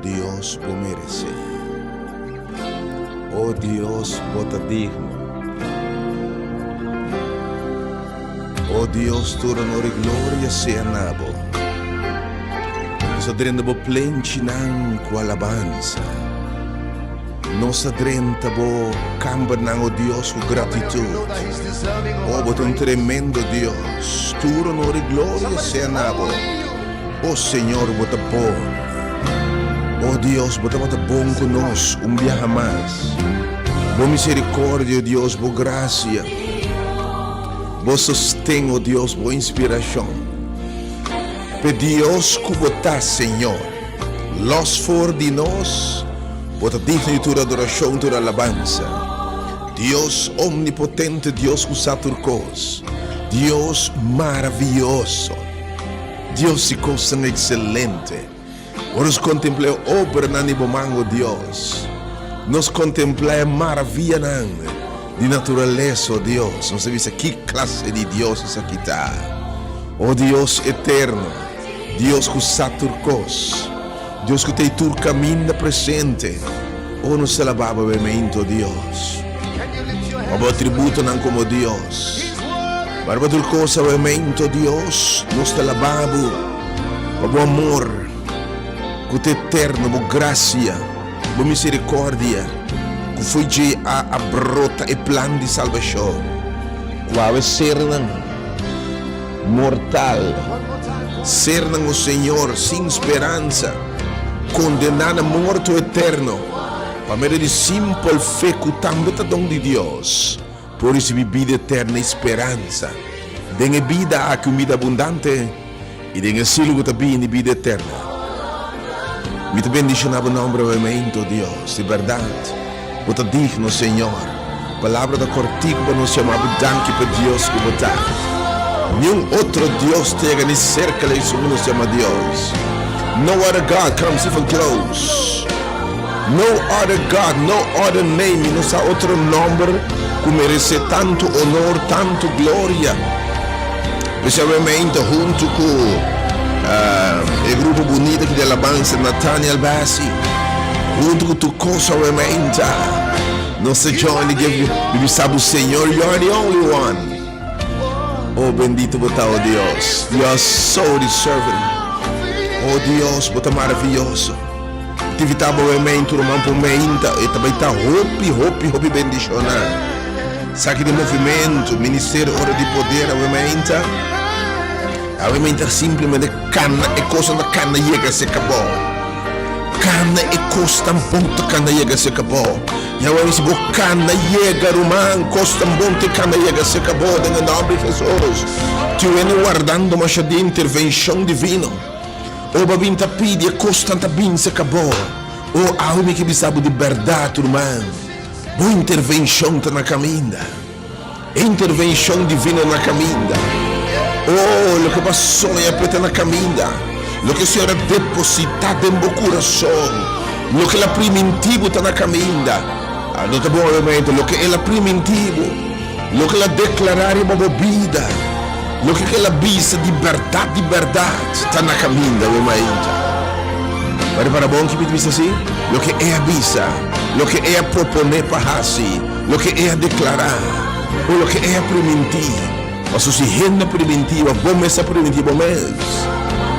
Dios, bo meresé. O Dios, bo ta digno. O Dios, tur honor i gloria sea na bo. Nos a drenta bo plenchinan ku alabansa. Nos a drenta bo kambernan, o Dios, ku gratitut. O, bo ta un tremendo Dios. Tur honor i gloria sea na bo. O Señor, bo ta bon. O Dios, bo tabata bon ku nos un biaha mas. Bo misericordia, o Dios, bo gracia, bo sosten, o Dios, bo inspiracion. P'e Dios ku bo ta, Señor, los for di nos, bo ta digno di tur adoracion, tur alabansa. Dios omnipotente, Dios ku sa tur kos, Dios maraviyoso. Dios di kosnan ekselente. Ora nos kontemplá e obranan di bo man, o Dios, nos kontemplá e maravianan di naturalesa, o Dios, nos ta bisa, Ki klase di Dios esaki ta? O Dios eterno, Dios ku sa tur kos, Dios ku ta ei tur kaminda presente, o nos ta alabá bo bemento, o Dios, pa bo atributonan komo Dios. Barba tur kos awemento, Dios, nos ta laba bo pa bo amor ku ta eterno, bo grasia, bo miserikordia ku fo'i dje a a brota e plan di salbashon ku awe sernan mortal, sernan, o Señor, sin speransa, kondená na morto eterno pa medio di simpel fe ku tambe ta don di Dios. Por ricibi bida eterna y speransa den e bida aki, un bida abundante, y den e siglo cu ta bini, bida eterna. Mi ta bendiciona bo nomber awe-mento, Dios. Di berdad, bo ta digno, Señor. Palabra ta cortico pa nos yama bo danki pa Dios cu bo ta. Niun otro Dios ta yega ni cerca ley su nos yama Dios. No other God comes even close. No other God, no other name, mi no sa otro nomber cu merece tanto honor, tanto gloria. Specialmente hunto cu e grupo bunita aki di alabanza Nathaniel Bassey, hunto cu tur cos awemente, nos ta join to give you, bisa bo Señor, you are the only one. Oh bendito bo ta, oh Dios, you are so deserving. Oh Dios, bo ta maravilloso. Activitá bo mente ruman por meinta e ta bai ta hopi hopi hopi bendishoná. Saki di movimento, ministerio ora di poder awe meinta. Awe meinta simplemente kana e kosnan ta kana yega serka bo. Kana e kosnan bon ta kana yega serka bo. I awe si bo kana yega ruman kosnan bon ta kana yega serka bo den e nòmber di Hesus. Tin hende wardando masha di intervenshon divino. O bo a bin ta pidi e kosnan ta bin serka bo. O awe mi ke bisa bo di bèrdat, ruman, bo intervenshon ta na kaminda. E intervenshon divino na kaminda. O loke bo a soña p'e ta na kaminda. Loke Señor a depositá den bo kurason, loke El a primintí bo ta na kaminda. No ta bon awe momento, loke El a primintí bo. Loke el a deklará riba bo bida, loke ku el a bisa di bèrdat, di bèrdat, ta na kaminda bo mainta. Bo a ripará bon ki mi ta bisa así? Loke e a bisa, loke e a proponé pa hasi, loke e a deklará, o loke e a primintí. Pasobra si hende a primintí bo, bo mes a primintí bo mes.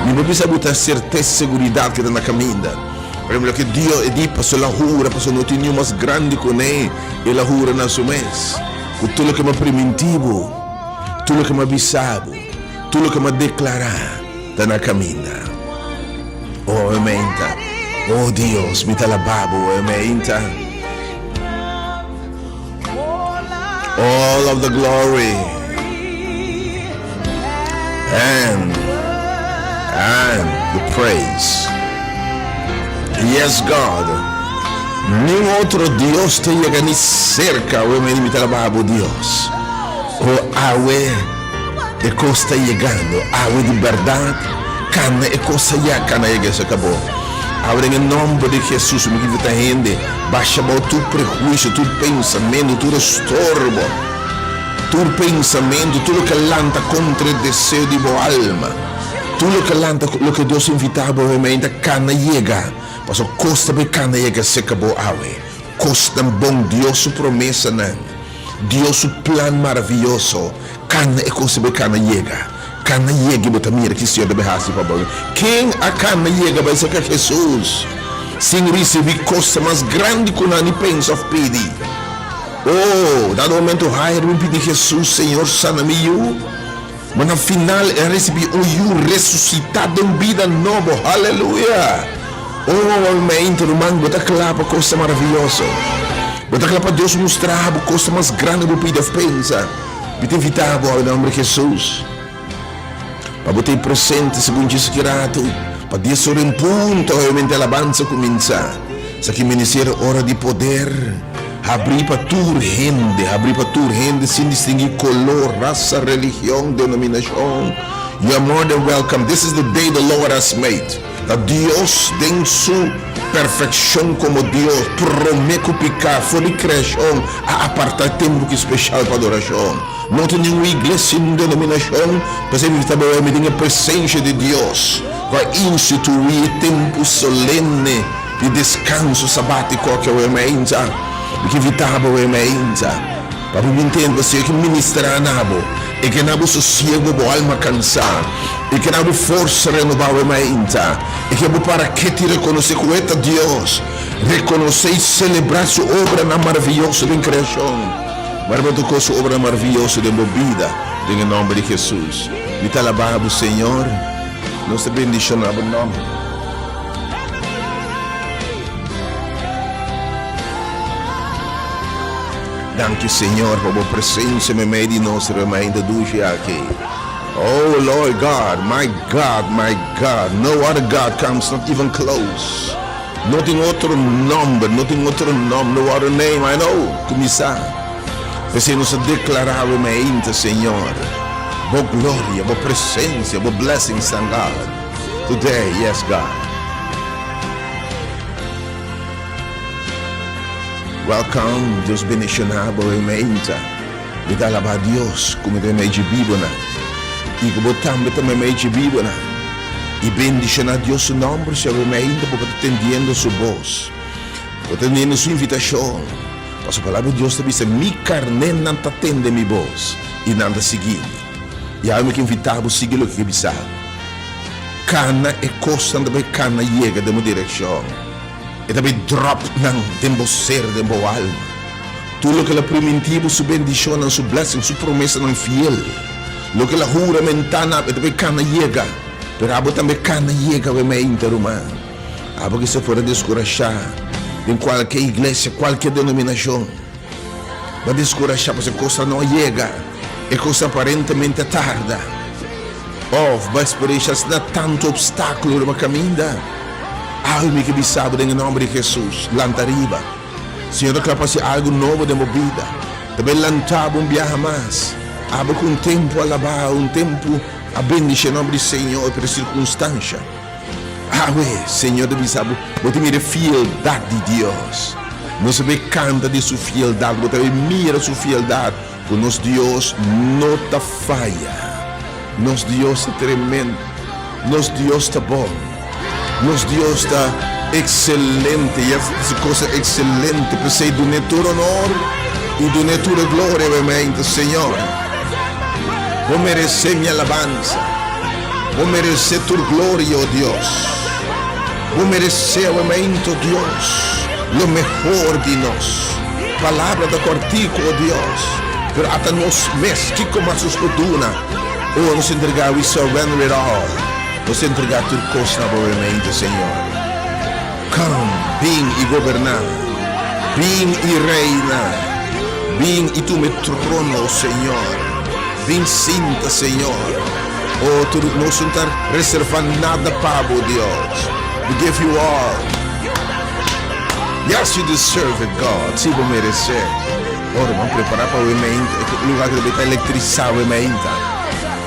Mi por bisa bo ta sertesa i seguridat ku e ta na kaminda. Por ehempel, loke Dios e di, pasobra el a hura, pasobra no tin niun mas grandi kuné. El a hura na su mes ku tur loke mi a primintí bo, tur loke mi a bisa bo, tur loke mi a deklará ta na kaminda. O meinta, o Dios, mi ta alabá bo, o meinta. All of the glory and and the praise. Yes, God. Nin otro Dios ta yega ni cerca awe mi mi ta alaba bo Dios. O awe e cos ta yegando, awe di berdad cana e cos ta ya cana yega cerca bo. Awe den e nomber di Jesus mi invita hende basha bao tur prehuicio, tur pensamento, tur estorbo, tur pensamento, tur loke lanta contra e deseo di bo alma. Tur loke lanta loke Dios invitá bo awe mainta kana yega, pasobra kos ta bai kana yega serka bo awe. Kosnan bon, Dios su promesanan, Dios su plan maravioso, kana e kos ta bai kana yega. Kana yega i bo ta mira ki Señor ta bai hasi pa bo. Ken a kana yega bai serka Hesus sin risibí kosnan mas grandi ku nan ni pensa òf pidi? Oh, dado momento Jairo bin pidi Hesus, Señor, sana mi yu. Ma na final el a risibí un yu resusitá den bida nobo. Haleluya! Oh, almeinte, ruman, bo ta kla pa kosnan maravioso. Bo ta kla pa Dios mustra bo kosnan mas grandi ku bo pidi òf pensa. Mi ta invitá bo awe na nomber di Hesus pa bo ta ei presente segun dje siki ratu, pa dies ora en punto obviamente alabansa kuminsá. Esaki ministerio Ora di Poder habrí pa tur hende, habrí pa tur hende sin distinguí koló, rasa, religion, denominashon. You are more than welcome. This is the day the Lord has made. Ta Dios den su perfekshon komo Dios, promé ku piká, for di kreashon, a apartá e tempu ki speshal pa adorashon. No tin ningun iglesia, ningun denominashon, p'esei mi ta bawé mi den e presensia di Dios, ku a instituí e tempu solene di deskanso sabátiko aki awe mainta. Mi ke invitá bo awe mainta pa bo bin tende pasobra e ke ministrá na bo, e ke na bo sosiego bo alma kansá, e ke na bo forsa renobá awe mainta, e ke bo para keti rekonosé ku e ta Dios, rekonosé i selebrá su obranan maravioso den kreashon. Mara bo tokó su obranan maravioso den bo bida, den e nòmber di Hesus. Mi ta alabá bo, Señor. Nos ta bendishoná bo nòmber. Danki Señor pa bo presencia meimei di nos riba mainta dushi aki. Oh Lord God, my God, my God, no other God comes not even close. No tin otro nomber, no tin otro nomber, no other name, I know, ku mi sa. P'esei nos ta deklará awe mainta, Señor, bo gloria, bo presencia, bo blessings, God. Today, yes God. Welcome, Dios bendiciona bo e meinta. Mi ta alaba Dios cu mi ta meimei dje bibonan y cu bo tambe ta meimei dje bibonan. Y bendiciona Dios su nomber si awe meinta bo ta tendiendo su bos, bo ta tendiendo su invitacion. Pasobra palabra di Dios ta bisa, Mi carnénan ta tende mi bos y nan ta sigui mi. Y awe mi ke invita bo sigui loke ke bisa bo. Kana e kosnan ta bai kana yega den bo direkshon. E ta bai dròp nan den bo ser, den bo alma. Tur loke el a primintí bo, su bendishonnan, su blessing, su promesanan fiel, loke el a huramentá na bo, e ta bai kana yega. Pero abo tambe kana yega awe meinta, ruman. Abo kisa fuera deskurashá den kualke iglesia, kualke denominashon. Bo a deskurashá pasobra e kosnan no a yega, e kosnan aparentemente a tarda. Òf bo a eksperenshá asina tantu opstákulo riba kaminda? Awe mi ke bisa bo den e nòmber di Hesus, lanta riba. Señor ta kla pa hasi algu nobo den bo bida. Ta bai lanta bo un biaha mas. Abo ku un tempu a labá, un tempu a bendisha e nòmber di Señor, pero sirkunstansha. Awe, Señor ta bisa bo, bo ta mira e fieldat di Dios. Nos ta bai kanta di su fieldat, bo ta bai mira su fieldat. Ku nos Dios no ta faya. Nos Dios ta tremendo. Nos Dios ta bon. Nos Dios ta ekselente i a hasi kosnan ekselente. P'esei dun'é tur onor i dun'é tur e gloria obviamente. Señor, bo meresé mi alabansa. Bo meresé tur gloria, o Dios. Bo meresé obviamente, o Dios, lo mehor di nos. Palabra ta kòrtiku, o Dios, pero ata nos mes, kiko mas nos por duna? O nos entregá, we surrender it all, nos entregá tur kos na bo remente, Señor. Come, bin i goberná, bin i reina, bin i tuma e trono, o Señor. Bin sinta, Señor. O tur, nos no ta reservá nada pa bo, Dios. We give you all. Yes you deserve it God, si bo merece. Ora bo a prepara pa we meinta, e lugar ki ta bay ta electrisa we meinta.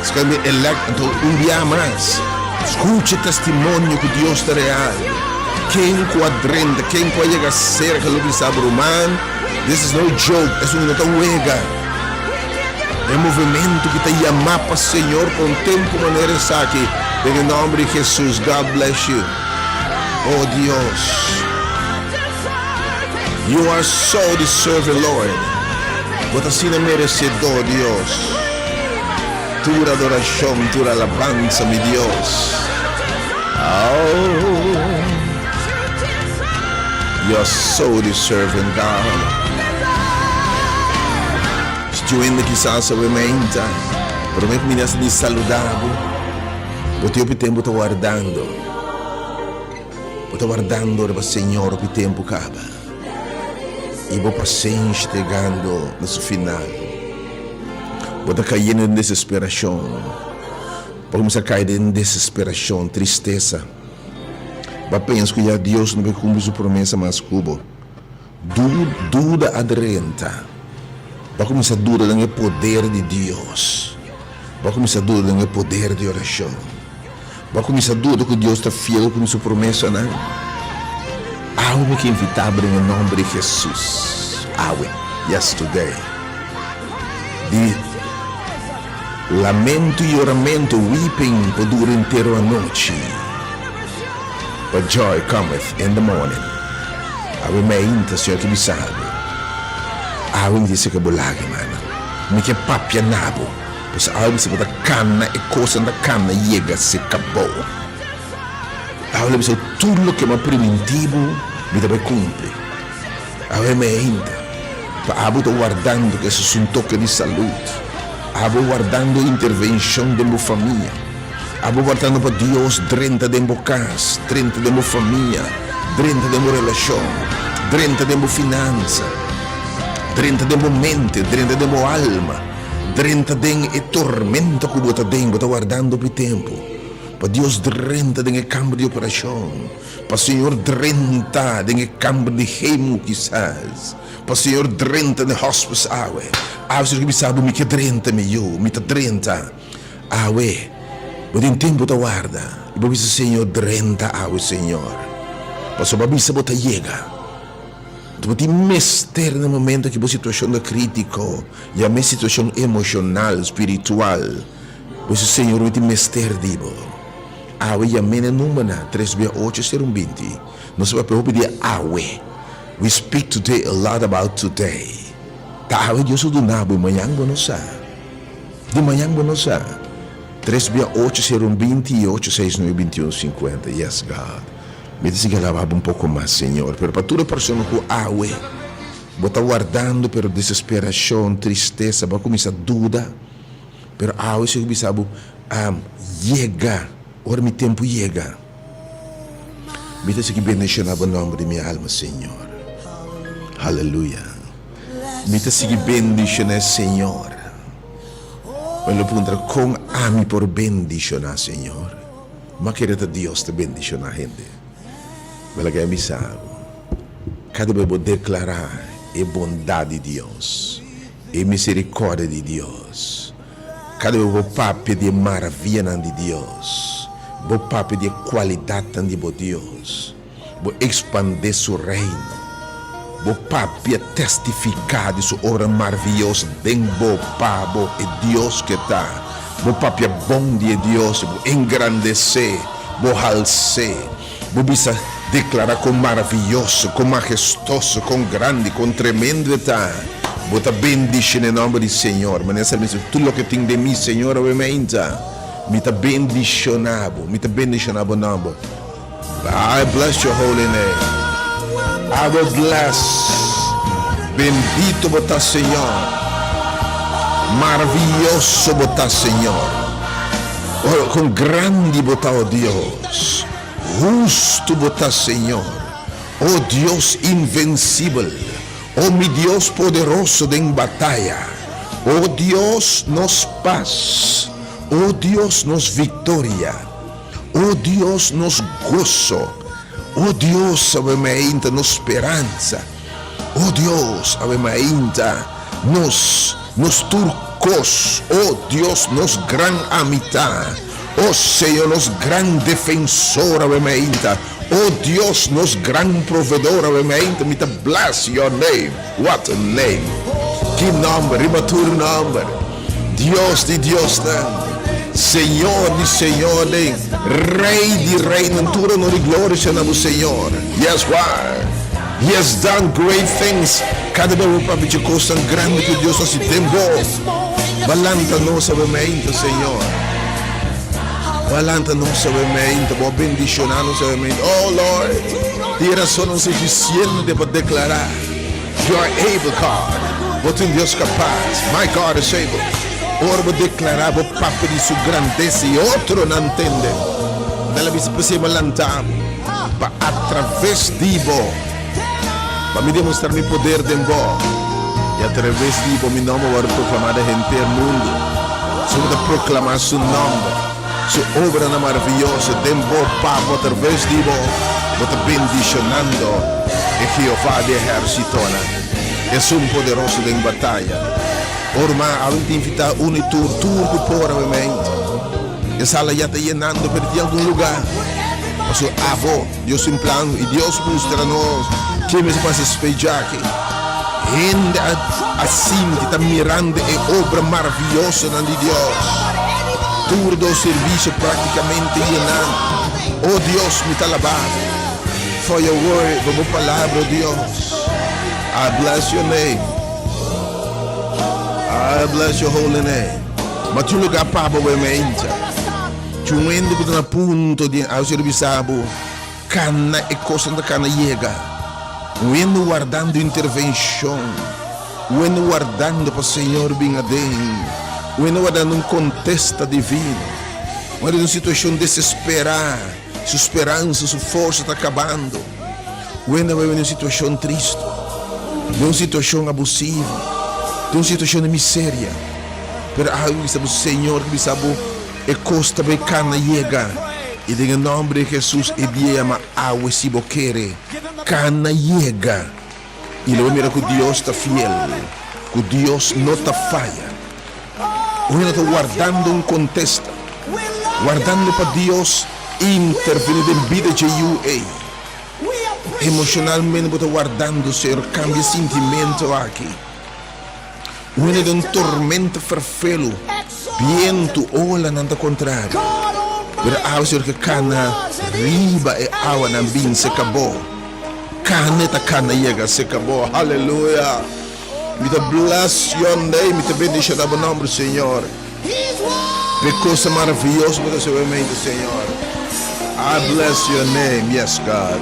Esaki ta bay elect, anto un bia mas, scucha e testimonio cu Dios ta real. Ken cu a drenta, ken cu a yega cerca lo bisa bo ruman, this is no joke, esun no ta wega. E movimento ki ta yama pa Señor pa un tempo manera esaki. Den e nòmber di Hesus, God bless you. Oh Dios. You are so deserving, Lord. Bo ta asina meresedó, Dios. Tur adorashon, tur alabansa, mi Dios. Oh. You are so deserving, God. Stewende kisas awe meinta, promé ku mi nasa di saludá bo, bo tin hopi tempu ta wardando. Bo ta wardando riba Señor hopi tempu kaba, i bo pasenshi ta yegando na su final. Bo ta kayendo den desesperashon. Bo a kuminsá kai den desesperashon, tristesa. Bo a pensa ku ya Dios no por kumpli su promesa mas ku bo. Duda a drenta. Bo a kuminsá duda den e poder di Dios. Bo a kuminsá duda den e poder di orashon. Bo a kuminsá duda ku Dios ta fiel ku su promesanan. Awe mi ke invitá bo den e nòmber di Hesus. Awe, yes today. Di lamento i yoramentu, weeping por dura entero anochi, but joy cometh in the morning. Awe meinta, Señor ke bisa bo, awe mi ta seka bo lágrimanan. Mi ke papia na bo, pasobra awe bisa bo ta kana e kosnan ta kana yega seka bo. Awe lo bisa bo tur loke mi a primintí bo, mi ta bai kumpli. Awe meinta, pa abo ta wardando ku esun un toke di salud. Abo wardando intervencion den bo famia. Abo wardando pa Dios drenta den bo cas, drenta den bo famia, drenta den bo relacion, drenta den bo finansa, drenta den bo mente, drenta den bo alma, drenta den e tormento cu bo ta den, bo ta wardando pi tempo pa Dios drenta den e camber di operacion. Pa Señor drenta den e kamber di hemu kisas. Pa Señor drenta den hospice awe. Awe Señor ke bisa bo mi ke drenta mi yu, mi ta drenta awe. Bo tin tempu ta warda i bo bisa Señor drenta awe Señor. Pasobra bo a bisa bo ta yega. Bo tin mester na momento ki bo situacion ta critico, yam'e situacion emocional, spiritual. Bo bisa Señor mi tin mester di bo. Awe yam'é na e numbernan, tres bia ocho sero un binti. Nos a papia hopi di awe. We speak today a lot about today. Ta awe Dios a duna bo i mañan bo no sa. Di mañan bo no sa. Tres bia ocho sero un binti i ocho seis nuebe binti un sinkuenta. Yes God. Mi ta sigui alabá bo un poko mas Señor. Pero pa tur e persona ku awe bo ta wardando pero desesperashon, tristesa, bo a kuminsá duda. Pero awe si ku bisa bo, Am yega, ora mi tempu yega, mi ta sigui bendiciona bo nomber di mi alma, Señor. Haleluya. Mi ta sigui bendiciona e Señor. Bo lo puntra, Con ami por bendiciona Señor? Ma kere ta Dios ta bendiciona hende. Mi laga e bisa bo, cada bes bo declara e bondad di Dios, E misericordia di Dios. Cada bes bo papia di e maravianan di Dios, bo papia di e cualidadnan di bo Dios, bo expande Su reino, bo papia testifica di Su obra maraviyoso den bo, pa bo, e Dios cu e ta. Bo papia bon di e Dios, bo engrandece, bo hals'e. Bo bisa deklará kon maraviyoso, kon mahestoso, kon grandi, kon tremendo e ta. Bo ta bendishoná e nòmber di Señor. Manera sa bisa, Tur loke tin den mi, Señor, awe meinta, mi ta bendishoná bo, mi ta bendishoná bo nòmber. I bless your holy name. I will bless. Bendito bo ta, Señor. Maraviyoso bo ta, Señor. Oh, kon grandi bo ta, o Dios! Hustu bo ta, Señor, o Dios invencibel, o mi Dios poderoso den bataya, o Dios nos pas, o Dios nos victoria, o Dios nos goso, o Dios awe mainta nos speransa. O Dios, awe mainta nos, nos tur kos, o Dios, nos gran amitá, o Señor, nos gran defensor, awe mainta, o Dios, nos gran provedor, awe mainta, mi ta bless your name, what a name, ki nòmber, riba tur nòmber, Dios di diosnan. Señor di señornan, Rey di reynan, tur honor y gloria sea na bo Señor. Yes, why? He has done great things. Kada bes bo papia dje kosnan grandi ku Dios hasi den bo. Ba lanta nos awe meinta, Señor. Ba lanta nos awe meinta. Bo a bendishoná nos awe meinta. Oh, Lord, tin rasonnan sufisiente pa deklará. You are able, God. Bo ta un Dios kapas. My God is able. Ora bo deklará bo papia di su grandesa i otronan tende, nan lo bisa, P'esei bo a lanta bo, pa atraves di bo, pa mi demostrá mi poder den bo, i atraves di bo mi nòmber wòrdu proklamá den henter mundu. So bo ta proklamá su nòmber, su obranan maravioso den bo, pa bo atraves di bo, bo ta bendishonando e Jehová di ehérsitonan, esun poderoso den bataya. O ruman, awe mi ta invitá unu i tur, tur ku por awe mente. E sala ya ta yenando, pero tin algun lugá. Pasobra abo, Dios tin plan i Dios mustra nos ke mester pasa spejá aki. Hende a a sinti ta mirando e obra maraviosonan di Dios. Tur dos servisio práktikamente yená. O Dios, mi ta alabá bo for your word, pa bo palabra, o Dios. I bless your name. I bless your holy name. Ma tin un lugá pa bo mente. Tin un hende ku ta na punto di a ser bisa bo kana e kosnan ta kana yega. Un hende wardando intervenshon. Un hende wardando pa Señor bin aden. Un hende wardando un kontesta divino. Un hende den un situashon desesperá. Su speransa, su forsa ta kabando. Un hende a bai den un situashon tristu, den un situashon abusivo, den un situashon di miseria. Pero awe mi bisa bo, Señor ta bisa bo, e kos ta bai kana yega. I den e nòmber di Hesus e dia yama awe si bo kere, kana yega. I lo bo mira ku Dios ta fiel, ku Dios no ta faya. Un hende ta wardando un kontesta, wardando pa Dios intervení den bida dje yu ei. Emoshonalmente bo ta wardando, Señor, kambia e sintimentu aki. Un hende den un tormenta ferfelu, bientu, olanan ta kontrario. Pero awe, Señor, ke kana riba e awanan bin seka bo. Kane ta kana yega seka bo. Haleluya! Mi ta bless your name, mi ta bendiciona bo nomber, Señor. P'e cosa maravilloso bo ta haci obviamente, Señor. I bless your name, yes, God.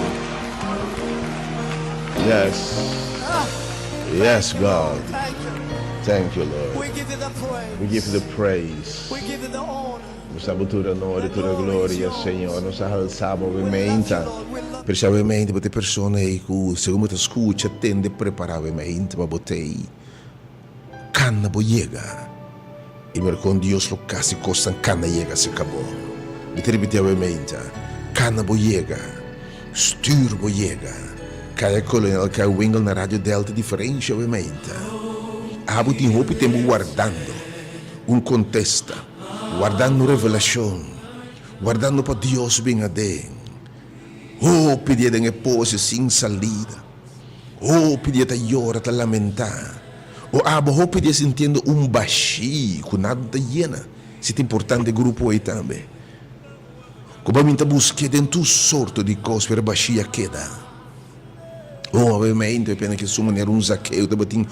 Yes. Yes, God. Thank you, Lord. We give you the praise. We give you the praise. We give you the honor. Nos ta bo tur honor i tur gloria, Señor. Nos a halsa bo mente. Pero mente bo ta e persona ei ku segun bo ta skucha, tende, prepara bo mente pa bo ta ei. Kanda bo yega i mira kon Dios lo kasi kosnan kanda yega serka bo. Mi ta ripiti awe mente, kanda bo yega, stuur bo yega. Kaya Kolonel Kai Wingle na Radio Delta diferensha awe mente. Abo tin hopi tempu wardando un kontesta. Wardando revelashon, wardando pa Dios bin aden. Hopi dia den e pose sin salida. Hopi dia ta yora, ta lamentá. O abo hopi dia sintiendo un bashí ku nada no ta yena. Si ta importante e grupo ei tambe. Ku bo a bin ta busk'é den tur sorto di kos, pero e bashí a keda. Oh, obviamente, pena ke su manera un Zakeo tabatin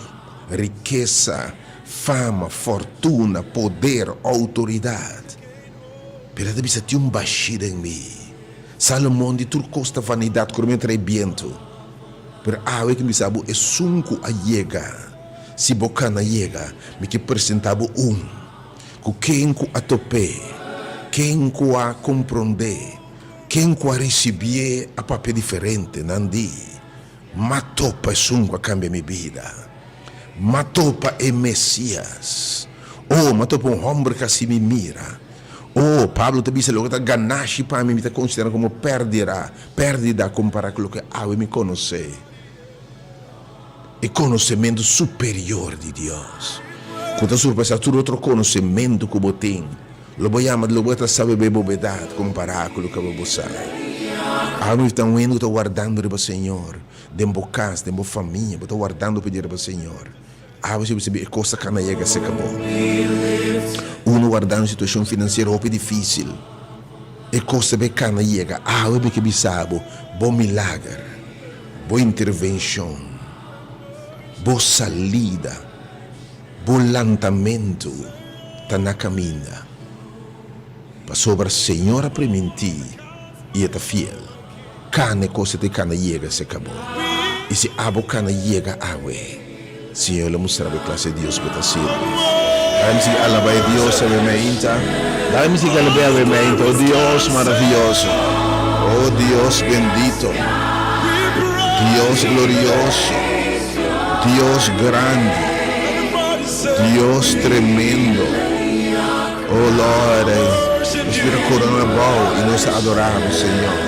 rikesa, fama, fortuna, poder, outoridat. Pero e ta bisa, Tin un bashí den mi. Salomon di, Tur kos ta vanidat, kor mi a trae bientu. Pero awe ke mi bisa bo, esun ku a yega, si bo kana yega, mi ke presentá bo un, ku ken ku a top'é, ken ku a komprondé, Ken ku a risibié a papia diferente, nan di, M'a topa esun ku a kambia mi bida. M'a topa e Mesias. Oh, m'a topa un hòmber ku a hasi mi mira. Oh, Pablo ta bisa, loke ta ganashi pa mi, mi ta konsiderá komo pèrdida, pèrdida kompará ku loke awe mi konosé. E konosementu superior di Dios, ku ta surpasá tur otro konosementu ku bo tin. Lo bo yama lo bo ta sabe be bobedat kompará ku loke bo sa. Awe mi ta un hende ku ta wardando riba Señor den bo kas, den bo famia, bo ta wardando pidi riba Señor. Awe si bo sabi e kos ta kana yega serka bo. Algun wardá un situashon finansiero hopi difísil. E kos ta bay kana yega. Awe mi ke bisa bo, bo milager, bo intervenshon, bo salida, bo lantamentu ta na kaminda. Pasobra Señor a primintí i e ta fiel. Kana e kos e ta kana yega se kabo. I si abo kana yega awe, Señor lo mustra bo e klase Dios ku ta sirbi. Laga mi sigui alaba e Dios awe meinta. Laga mi sigui alab'é awe meinta. O Dios maravioso. O Dios bendito. Dios glorioso. Dios grandi. Dios tremendo. Oh Lord, nos bira corona abao y nos ta adora bo, Señor.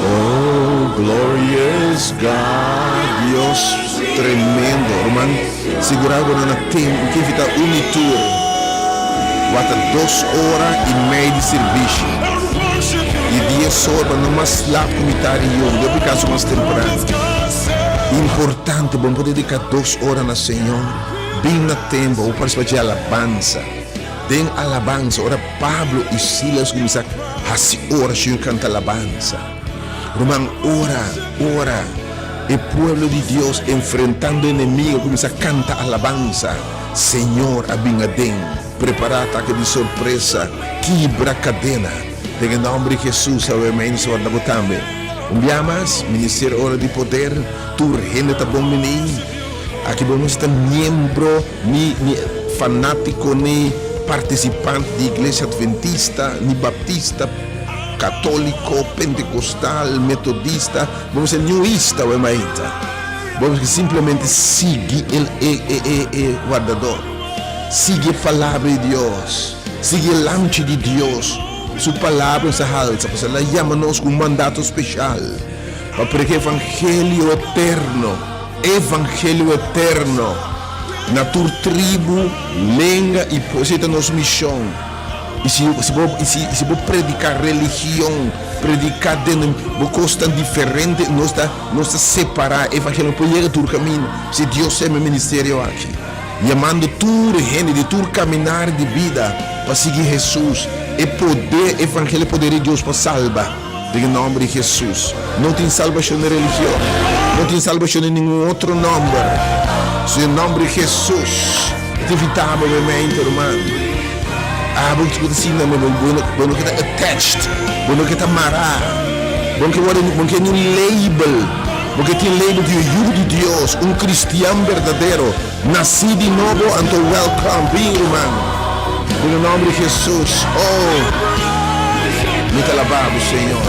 Oh, glorious God, Dios tremendo. Ruman, sigura bo nan na tempo, mi ke invita un y tur. Wata dos ora y mei di servicio. Y dies ora, no mas laat cu mitar y un, den caso mas temprano. Importante, bo no por dedica dos ora na Señor. Bin na tempo, bo parse pa dje alabansa. Den alabansa, ora Pablo i Silas kuminsá hasi orashon i kanta alabansa. Ruman, ora, ora e pueblo di Dios enfrentando enemigo kuminsá kanta alabansa, Señor a bin aden, prepará atake di sorpresa, kibra kadena. Den e nòmber di Hesus, awe mei nos warda bo tambe. Un bia mas, Ministerio Ora di Poder, tur hende ta bon bini. Aki bo no ta miembro ni ni fanátiko ni partisipante di Iglesia Adventista ni Baptista, Katóliko, Pentekostal, Metodista, bo mester niuista awe mainta. Bo mester simplemente sigui e e e e e wardador. Sigui e Palabra di Dios. Sigui e Lamchi di Dios. Su Palabra nos ta halsa pasobra El a yama nos ku un mandato speshal pa prediká evangelio eterno. Evangelio eterno na tur tribu, lenga i pueblo. Esei ta nos mishon. I si si bo i si si bo prediká religion, prediká den bo kosnan diferente, nos ta nos ta separá. Evangelio no por yega tur kaminda. Si Dios sema e ministerio aki, yamando tur hende di tur kaminar di bida pa sigui Hesus, e poder, evangelio e poder di Dios pa salba. Den e nòmber di Hesus. No tin salbashon den religion. No tin salbashon den ningun otro nòmber. Sino e nòmber di Hesus. Mi ta invitá bo obviamente, ruman. Abo ku ta sinti nan, bo no ke ta attached. Bo no ke ta mará. Bo no ke wòrdu, bo no ke niun label. Bo ke tin label di un yu di Dios, un kristian berdadero, nasí di nobo, anto welcome. Bin, ruman. Den e nòmber di Hesus. Oh! Mi ta alabá bo, Señor.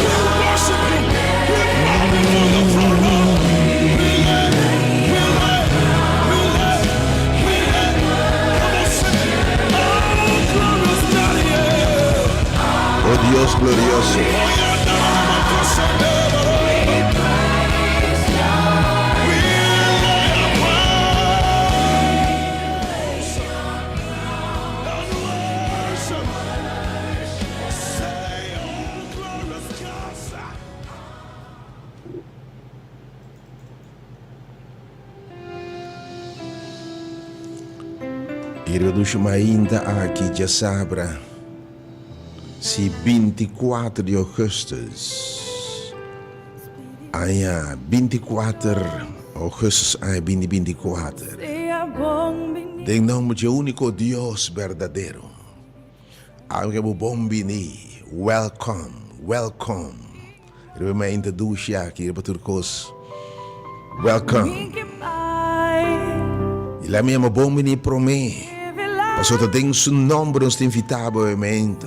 Oh Dios glorioso. I redushi mainta aki djasabra si 24 di augustus aña 24 augustus aña 2024 den nomber dje unico Dios berdadero. Aunke bo bon bini, welcome, welcome. Riba mi a introduci aki riba tur kos. Welcome. I laat mi yama bon bini prome. Pasobra ta den su nomber nos ta invita bo obviamente.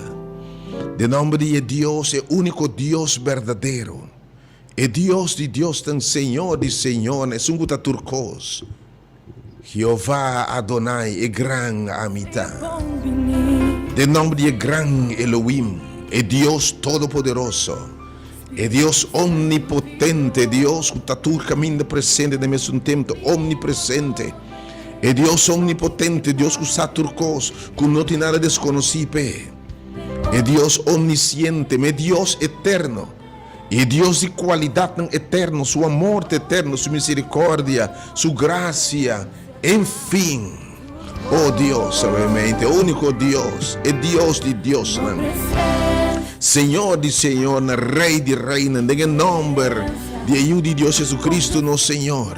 Den nomber di e Dios, e unico Dios berdadero. E Dios di Diosnan, Señor di señornan, esun ku ta tur kos. Jehová Adonai, e Gran Ami Ta. Den nòmber di e Gran Elohim, e Dios Todopoderoso, e Dios Omnipotente, e Dios ku ta tur kaminda presente den mesun tempu, omnipresente, e Dios Omnipotente, Dios ku sa tur kos, ku no tin nada deskonosí p'e, e Dios Omnisiente, e Dios Eterno. E Dios di kualidatnan eterno, su amor ta eterno, su miserikordia, su grasia, en fin. Oh Dios, obviamente, úniko Dios, e Dios di diosnan, Señor di señornan, Rey di reynan, den e nomber di e Yu di Dios Jesucristo nos Señor.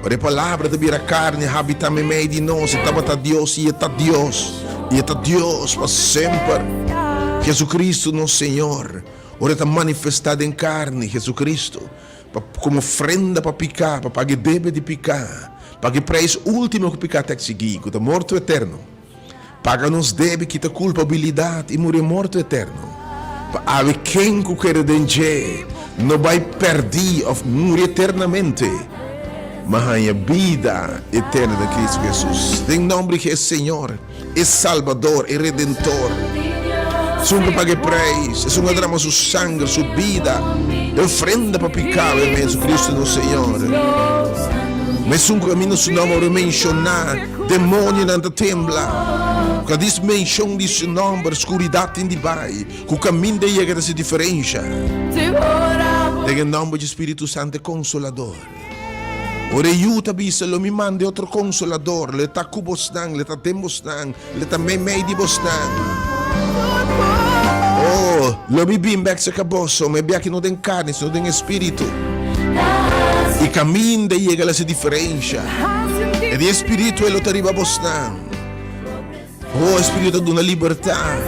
Ora e Palabra ta bira carni, habita meimei di nos, e tabata Dios i e ta Dios, i e ta Dios pa semper. Jesucristo nos Señor, ora e ta manifesta den carni, Jesucristo, pa como ofrenda pa pica, pa paga e debe di pica, paga e prijs ultimo cu pica ta exigi, cu ta morto eterno. Paga nos debe, kita kulpabilidat i muri e morto eterno, pa awe ken ku kere den dje no bai pèrdí òf muri eternamente, ma haña bida eterno den Kristu Hesus. Den nòmber di e Señor, e Salbador, e Redentor, esun ku paga e preis, esun ku a drama su sanger, su bida, e ofrenda pa piká, e Hesukristu nos Señor. Ma esun ku kaminda su nòmber a menshoná, Demonionan ta tembla. Ku a dis menshon di su nòmber, skuridat tin di bai. Ku kaminda e yega ta hasi diferensha. Den e nòmber dje Spiritu Santu e Konsolador. Ora e Yu ta bisa, Lo mi manda e otro Konsolador, lo e ta ku bosnan, lo e ta den bosnan, lo e ta meimei di bosnan. Oh, lo mi bin bèk serka boso, ma e biaha no den karni, sino den e spiritu. I kaminda e yega lo hasi diferensha. E di e spiritu ei lo ta riba bosnan. Oh, e spiritu ta duna libertat.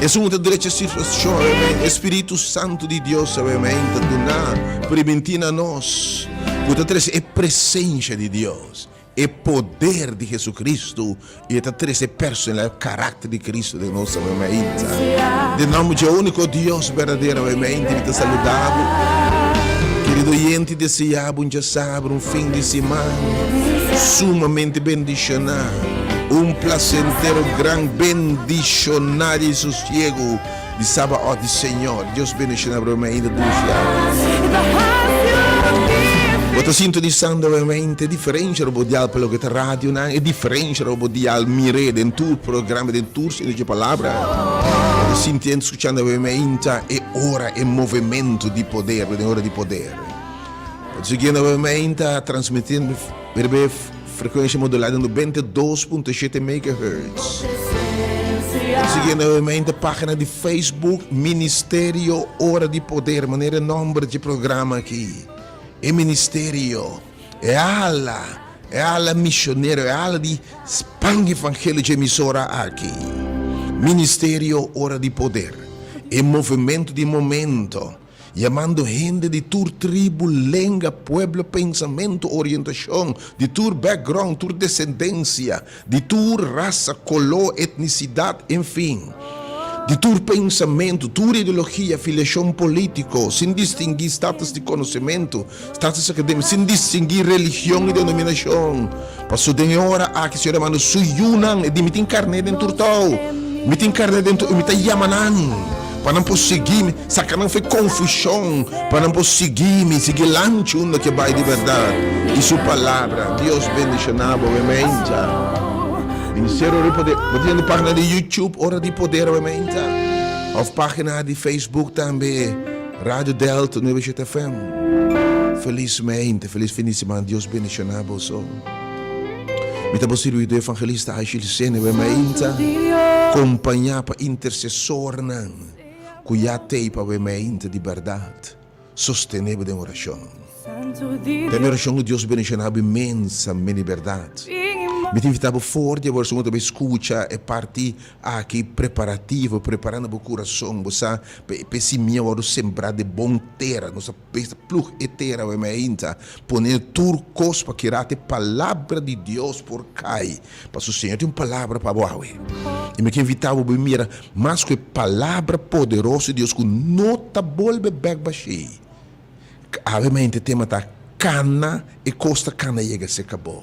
Esun ku ta drecha situashon, e Spiritu Santu di Dios, amen, ta duna, primintí na nos, ku ta trese e presensha di Dios. E poder di Jesucristo y e ta trece e personalidad e karakter di Cristo den nos awe-mainta. Den nomber dje unico Dios berdadero awe-mainta mi ta saluda bo. Kerido oyente desea bo un djasabra, un fin di siman sumamente bendiciona, un placentero gran bendiciona di sosiego di Sabaoth di Señor. Dios bendiciona bo awe-mainta dushi awe. Bo ta sintonisando awe-mainta e diferencia riba bo dial pa loke ta radionan, e diferencia riba bo dial mir'é den tur programa, den tur sentido dje palabra. Bo ta sintiendo, scuchando awe-mainta e ora, e movemento di poder, den ora di poder. Bo ta siguiendo awe-mainta transmitiendo riba e Frekuensia modulá den 92.7 megahertz. Sigui nuevamente página di Facebook Ministerio Ora di Poder, manera e nòmber dje programa aki. E ministerio, e ala, e ala misionero, e ala di span evangelio dje emisora aki. Ministerio Ora di Poder, e movimento di momento. Yamando hende di tur tribu, lenga, pueblo, pensamentu, orientashon, di tur background, tur desendensia, di tur rasa, koló, etnisidat, enfin, di tur pensamentu, tur ideologia, afiliashon polítiko, sin distinguí status di konosementu, status akadémiko, sin distinguí religion i denominashon. Paso den e ora aki Señor a manda su yunan, e di, Mi tin karné den tur tou, mi tin karné den tur, i mi ta yama nan pa nan por sigui mi, saka nan for e konfushon, pa nan por sigui mi, sigui lanchi unda ke bai di bèrdat i su palabra. Dios bendishoná bo, awe meinta. Ministerio Ora di Poder, bo tin e página di YouTube Ora di Poder awe meinta, òf página di Facebook tambe. Radio Delta nuebe shete FM. Felis meinte, felis fin di siman. Dios bendiciona boso. Mi ta bo sirbido evangelista Aishil Sene we meinta compaña pa intercesornan cu ya tey pa we meinta di berdad. Sostene bo den oracion. Den oracion cu Dios bendiciona bo inmensamente di berdad. Mi ta invita bo for di awor, segun ta bay scucha e parti Aki preparativo, preparando bo kurason, bo sa pa e simia wòrdu sembrá den bon tera. Nos ta bes plug e tera awe mainta, pone tur kos pa kira e palabra di Dios por kai. Pasobra Señor tin un palabra pa bo awe. I mi ke invitá bo bai mira mas ku e palabra poderoso di Dios ku no ta bolbe bèk bashí. Awe mainta e tema ta kana e kos ta kana yega serka bo.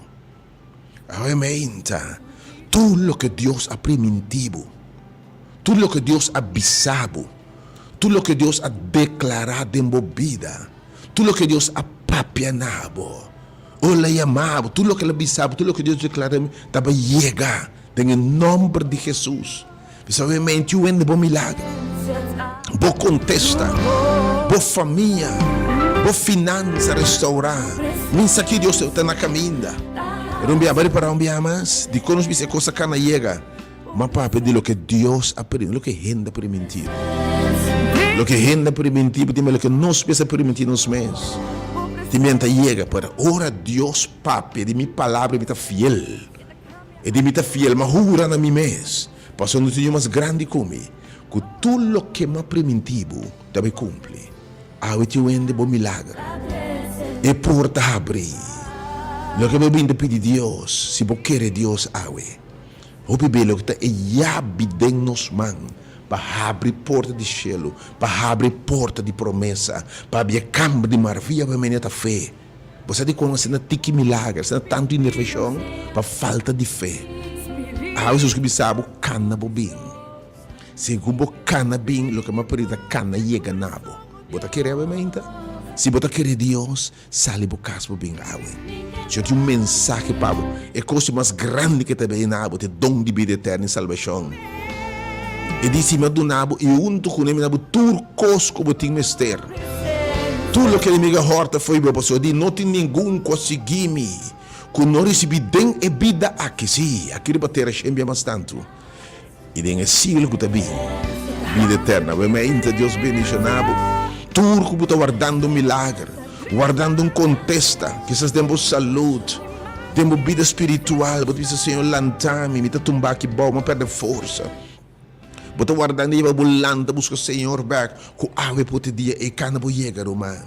Awe meinta, tur loke Dios a primintí bo, tur loke Dios a bisa bo, tur loke Dios a deklará den bo bida, tur loke Dios a papia na bo, ora el a yama bo, tur loke el a bisa bo, tur loke Dios deklará den bo, ta bai yega den e nòmber di Hesus. Bisa awe meinta, yu wende bo milager, bo kontesta, bo famia, bo finansa restourá. Min sa ki Dios ta na kaminda. Pero un bia, bai repará un bia mas, dikon nos bisa e kos a kana yega? M'a papia di loke Dios a primintí, no loke hende a primintí. Loke hende a primintí, bo tin mira loke nos mes a primintí nos mes. Tin bia ta yega, pero ora Dios papia di mi palabra mi ta fiel. E di mi ta fiel, m'a hura na mi mes, pasobra no tin niun mas grandi ku mi, ku tur loke m'a primintí bo ta bai kumpli. Awe tin un hende bo milager. E porta habrí. Loke bo bin ta pidi Dios, si bo kere Dios awe, hopi be loke ta e yabi den nos man pa habri porta di shelu, pa habri porta di promesa, pa habri e kamber di maravia, bo mene ta fe. Bo sa dikon asina tiki milager, asina tantu intervenshon? Pa falta di fe. Awe Hesus ku bisa bo, kana bo bin. Segun bo kana bin, loke m'a pidi ta kana yega na bo. Bo ta kere awe mainta? Si bo ta kere Dios, sali bo kas bo bin awe. Señor tin un mensahe pa bo. E kos di mas grandi ke ta bini na bo ta e don di bida eterno i salbashon. E di, Si mi a duna bo i huntu kuné mi da bo tur kos ku bo tin mester. Tur loke enemigu a hòrta fo'i bo, pasobra di no tin ningun ku a sigui mi ku no risibí den e bida aki, sí, aki riba tera shen bia mas tantu. I den e siglo ku ta bin, bida eterno. Awe meinta Dios bendishoná bo. Tur ku bo ta wardando un milager, wardando un kontesta, kisas den bo salud, den bo bida spiritual, bo ta bisa, Señor, lanta mi, mi ta tumba aki bou, mi a pèrdè forsa. Bo ta wardando i bo lanta buska Señor bèk, ku awe por ta e dia ei kana bo yega, ruman.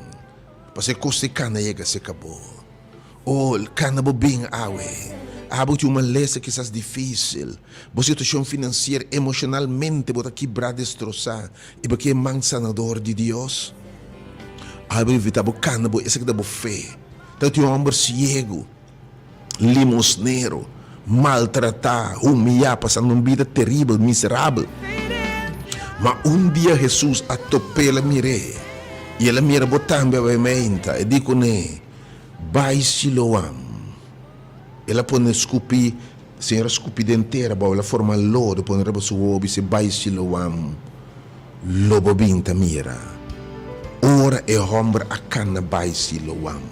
Pasobra e kos ei kana yega serka bo. Oh, kana bo bin awe. Abo tin un malesa kisas difisil. Bo situashon finansier, emoshonalmente bo ta kibrá, destrosá, i bo ke e man sanador di Dios? Awe bo invitá bo kana bo, esaki ta bo fe. Ta tin un hòmber siegu, limosnero, maltratá, humiyá, pasando un bida teribel, miserabel. Ma un dia Hesus a top'é, el a mir'é, i el a mira bo tambe awe meinta. E di kuné, Bai Siloam. El a pone skupi, Señor a skupi den tera abou, el a forma lodo pone riba su wowo bis'é, Bai Siloam, lo bo bin ta mira. Ora e hòmber a kana bai Siloam,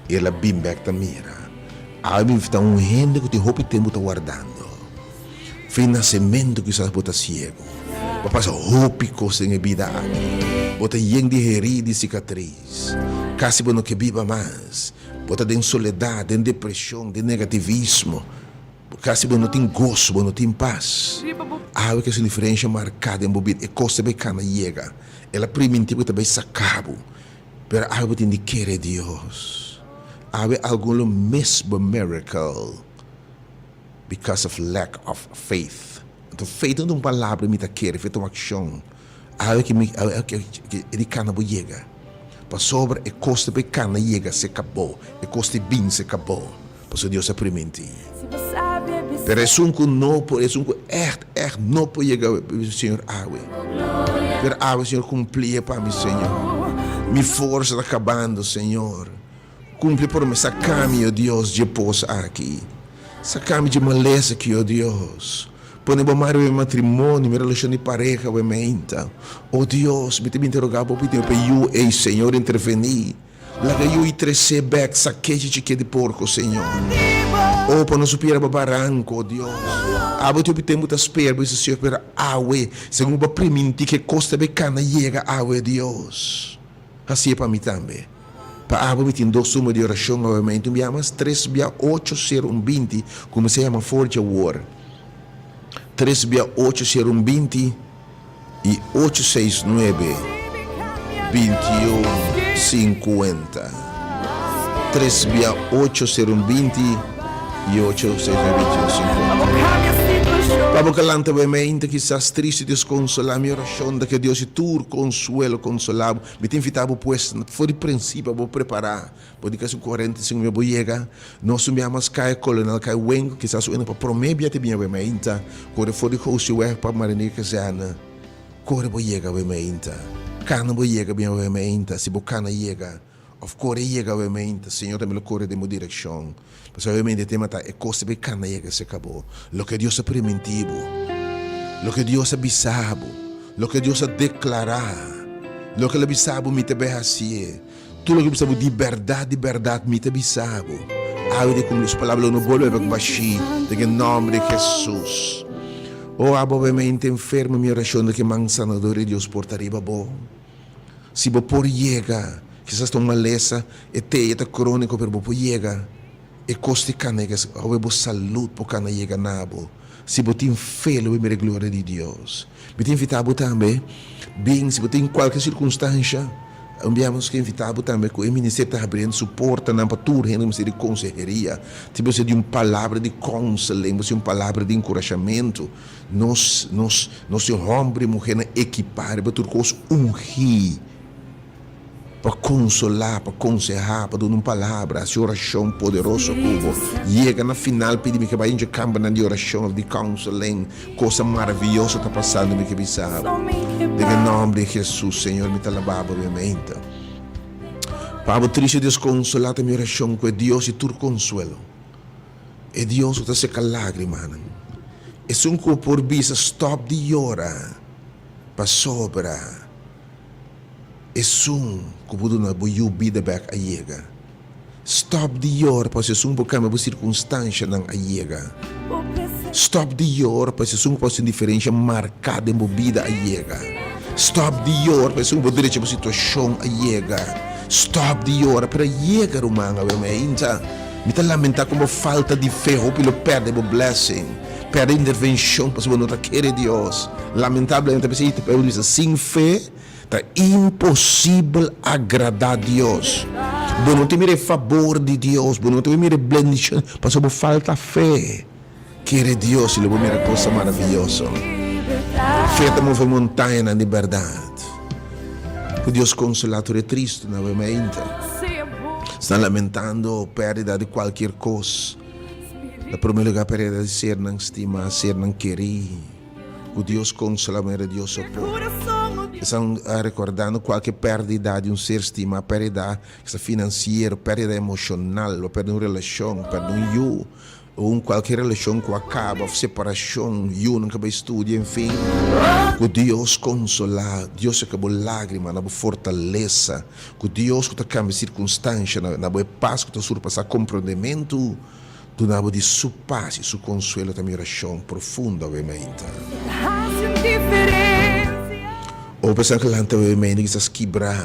el a bin bèk ta mira. Awe mi ta un hende ku tin hopi tempu ta wardando. Fin nasementu kisas bo ta siegu. Bo a pasa hopi kos den e bida aki. Bo ta yen di herida i sikatris. Kasi bo no ke biba mas. Bo ta den soledat, den depreshon, den negativismo. Kasi bo no tin goso, bo no tin pas. Awe ke su diferensha marká den bo bida. E kos ta bai kana yega. El a primintí bo ku ta bai saka bo. Pero awe bo tin di kere Dios. Awe algun lo miss bo miracle because of lack of faith. Anto faith no ta un palabra mi ta kere, faith ta un akshon. Awe ki mi awe ki e di kana bo yega pasobra e kos ta bay kana yega se kabo e kos ta bin se kabo pasobra Dios a priminti pero esun ku no por esun ku ègt ègt no por yega Señor awe pero awe Señor kumpli e pa mi Señor mi forsa ta kabando Señor kumpli e promesa saka mi o Dios dje pos aki saka mi dje malesa aki o Dios. Pone bo man riba mi matrimonio, mi relashon di pareha, bo e meinta. O Dios, mi ta bin ta roga bo pidi pa e yu ei, Señor, intervení. Laga e yu ei tresé bèk, sak'é dje chiké di porko, Señor. O, pa nos supiera bo baranko, o Dios. Abo tin hopi tempu ta spera, bo bisa, Señor, pero awe, segun bo a primintí ku e kos ta bai kana yega awe, Dios. Hasié pa mi tambe. Pa abo mi tin dos numero di orashon awe, un bia mas tres bia ocho sero un binti, kuminsá yama for dje awor. Tres bia ocho sero un binti i ocho seis nuebe 21 50. Tres bia ocho sero un binti i ocho seis nuebe 21 50. Pa bo ka lanta bo e meinta kisas tristu i deskonsolá, mi orashon ta ke Dios di tur konsuelo konsolá bo. Mi ta invitá bo pues, for di prinsipio bo prepará. Bo di kasi un 45 mil bo yega. Nos un biaha mas kai Kolonel kai Wengo, kisas un pa promé bia ta biña awe mainta. Kore for di Gooseweg pa Marinier Kazerne. Kore bo yega awe mainta. Kana bo yega biña awe mainta. Si bo kana yega, òf kore yega awe mainta, Señor tambe lo kore den bo direkshon. Pasobra obviamente e tema ta e kos ta bay kana yega serka bo. Loke Dios a primintí bo, loke Dios a bisa bo, loke Dios a deklará, loke El a bisa bo mi ta bay hasié. Tur loke bisa bo di bèrdat, di bèrdat mi ta bisa bo. Awe di kumpli su palabra lo no bolbe bek bashí den e nòmber di Hesus. O abo awe mente enfermo mi orashon ta ku e man sanador di Dios por ta riba bo. Si bo por yega, kisas ta un malesa, e te ta króniko pero bo por yega. E kos di kana yega awe bo salud por kana yega na bo. Si bo tin fe lo bo mira e gloria di Dios. Mi ta invita bo tambe bin si bo tin kualke sirkunstansha un bia nos ke invita bo tambe ku e ministerio ta habriendo su portanan pa tur hende ku mester di konseheria. Si bo mester di un palabra di counseling, bo mester di un palabra di enkurashamentu, nos nos nos tin hòmber i muhernan ekipá riba tur kos ungí. Pa konsolá, pa konsehá, pa duna un palabra, hasi orashon poderoso ku bo. Yega na final pidi mi ke bai dje kambernan di orashon òf di counseling. Kosnan maravioso ta pasando mi ke bisa bo. Den e nòmber di Hesus, Señor, mi ta laba bo mi mente. Pa bo triste deskonsolá ta mi orashon ku e Dios di tur konsuelo, e Dios ku ta seka lágrimanan, esun ku por bisa stòp di yora pasobra. Esun ku bo duna bo yu bida bèk a yega. Stòp di yora pasobra esun por kambia bo sirkunstanshanan a yega. Stòp di yora pasobra esun ku por hasi un diferensha marká den bo bida a yega. Stòp di yora pasobra esun ku por drecha bo situashon a yega. Stòp di yora, pero a yega ruman awe meinta. Mi ta lamentá kon bo falta di fe hopi lo pèrdè bo blessing, pèrdè intervenshon pasobra bo no ta kere Dios. Lamentablemente p'esei ta Bijbel bisa sin fe Ta imposibel agradá Dios. Bo no ta mira e fabor di Dios, bo no ta mira e bendishon, pasobra bo falta fe. Kere Dios i lo bo mira kosnan maravioso. Fe ta move montañanan di bèrdat. Ku Dios konsolá tur e tristunan awe mainta. Esnan lamentando pèrdida di kualkier kos. Na promé lugá pèrdida di sernan stimá, sernan kerí. Ku Dios konsolá manera Dios so por. Esnan rekordando kualke pèrdida di un ser stimá, pèrdida kisa finansiero, pèrdida emoshonal, bo pèrdè un relashon, pèrdè un yu, o un kualke relashon ku a kaba òf separashon, yunan ku a bai studia, enfin. Ku Dios konsolá, Dios seka bo lágrima na bo fortalesa, ku Dios ku ta kambia sirkunstansha na bo e pas ku ta surpasá komprondementu. Duna bo di Su pas i Su konsuelo ta mi orashon profundo awe mainta. Ora bo pensa ku lanta awe mainta kisas kibrá,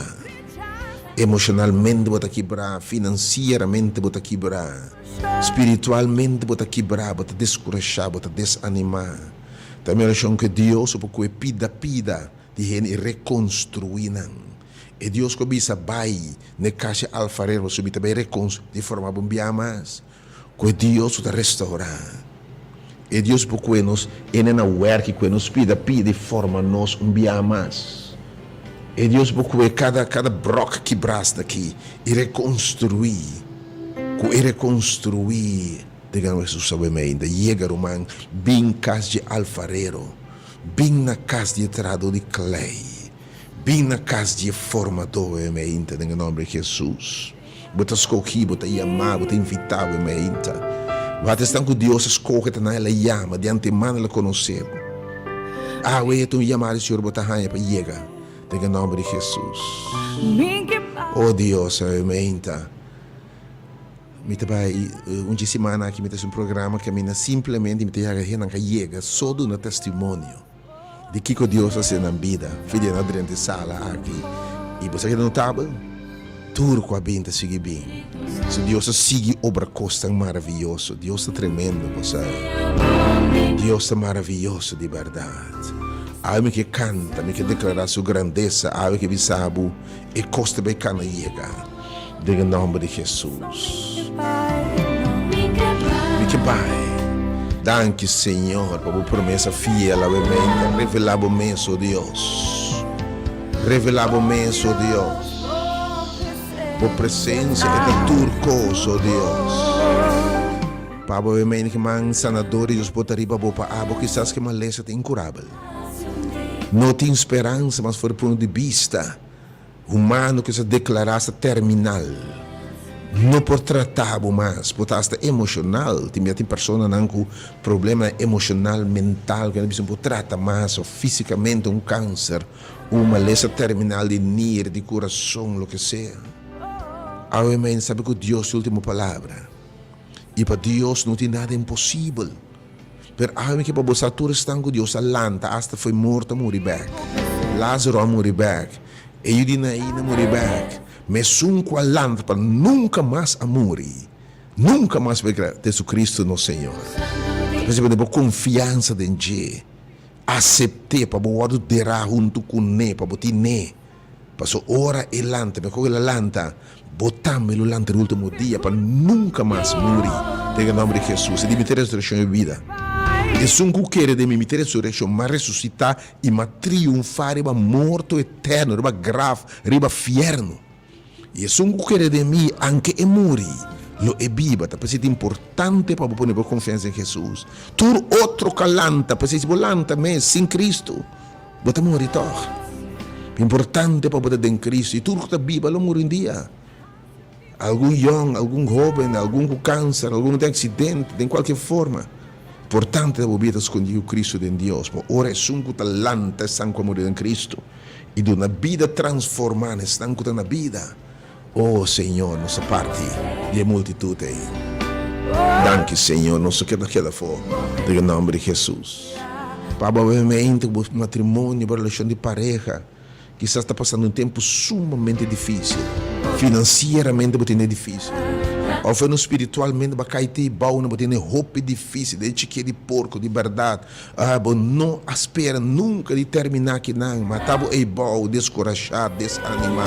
emoshonalmente bo ta kibrá, finansieramente bo ta kibrá, spiritualmente bo ta kibrá, bo ta deskurashá, bo ta desanimá. Ta mi orashon ku e Dios por kue pida pida di hende i rekonstruí nan. E Dios ku a bisa, Bai n'e kas di alfarero, pasobra mi ta bai rekonstruí i forma bo un bia mas. Ku e Dios ku ta restourá. E Dios por kue nos ene na wèrk i kue nos pida pida i forma nos un bia mas. E Dios por kue kada kada bròk kibrá aki i rekonstruí. Ku e rekonstruí, diga Hesus awe meinda, Yega, ruman, bin kas dje alfarero. Bin na kas di e trahadó di klei. Bin na kas di e formadó, e meinta, den e nòmber di Hesus. Bo ta skogí, bo ta yamá, bo ta invitá, e meinta. Wak esnan ku Dios a skohe ta nan El a yama, di antemano El a konosé bo. Awe e ta un yamada di Señor bo ta haña pa yega, den e nòmber di Hesus. O Dios, e meinta. Mi ta bai un dje simana aki mi ta hasi un programa kaminda simplemente mi ta yaga hendenan ka yega so duna testimonio di kiko Dios a hasi den nan bida. Fidel a drenta e sala aki i bo sa keda notabel? Tur ku a bin ta sigui bin. So Dios a sigui obra kosnan maravioso. Dios ta tremendo, bo sa. Dios ta maravioso di bèrdat. Awe mi ke kanta, mi ke deklará su grandesa, awe ke bisa bo e kos ta bai kana yega. Den e nomber di Jesus. Mi ke bai. Danki Señor pa bo promesa fiel awe meinta. Revela bo mes, o Dios. Revela bo mes, o Dios. Bo presencia e ta tur cos, o Dios. Pa bo awe meinta ke man sanador di Dios por ta riba bo pa abo kisas ke malesa ta incurabel. No tin speransa mas for di punto di bista. Humano ku sa deklará sa terminal no por tratá bo mas, por ta asta emoshonal. Tin bia tin personanan ku problemanan emoshonal, mental ku nan bisa no por trata mas òf físikamente un kanser, un malesa terminal di nir, di kurason, loke sea. Awe men sabi ku Dios tin último palabra. I pa Dios no tin nada imposibel. Pero awe mi ke pa bo sa tur esnan ku Dios a lanta asta fo'i morto a muri bèk. Lázaro a muri bèk. E yu di Nain a muri bèk. Mesun ku a lanta pa nunka mas a muri. Nunka mas bai keda Jesucristo nos Señor. Ta p'esei bo debe konfiansa den dje. Asept'é pa bo wòrdu derá huntu kuné, pa bo tin'é. Paso ora e lanta, mehor el a lanta, bo tambe lo lanta den ultimo dia pa nunka mas muri. Den e nomber di Jesus. E di mi ta resureccion i bida. Esun ku kere den mi, mi ta resureccion, m'a resusita i m'a triunfa riba morto eterno, riba graf, riba fierno. I esun ku kere den mi, anke e muri, lo e biba. Ta p'esei ta importante pa bo pone bo konfiansa den Jesus. Tur otro ka lanta, p'esei si bo lanta mes sin Cristo, Bo ta muri tòg. Importante pa bo ta den Cristo i tur ku ta biba lo muri un dia. Algun yòn, algun hóben, algun ku kanser, algun den aksidente, den kualke forma. Importante ta bo bida ta skondí ku Cristo den Dios. Pa ora esun ku ta lanta esnan ku a muri den Cristo i duna bida transformá na esnan ku ta na bida. Oh Señor, nos ta parti di e multitud ei. Danki Señor, nos no keda keda afó den e nomber di Jesus. Pa bo obviamente ku bo matrimonio, bo relashon di pareha kisas ta pasando un tempu sumamente difisil. Finansieramente bo tene difisil. Òf eno spiritualmente bo a kai te bou, bo tene hopi difisil den chikia di porko di bèrdat. Ah, bo no a spera nunca di terminá kinan, ma ta bo ei bou, descorashá, desanimá.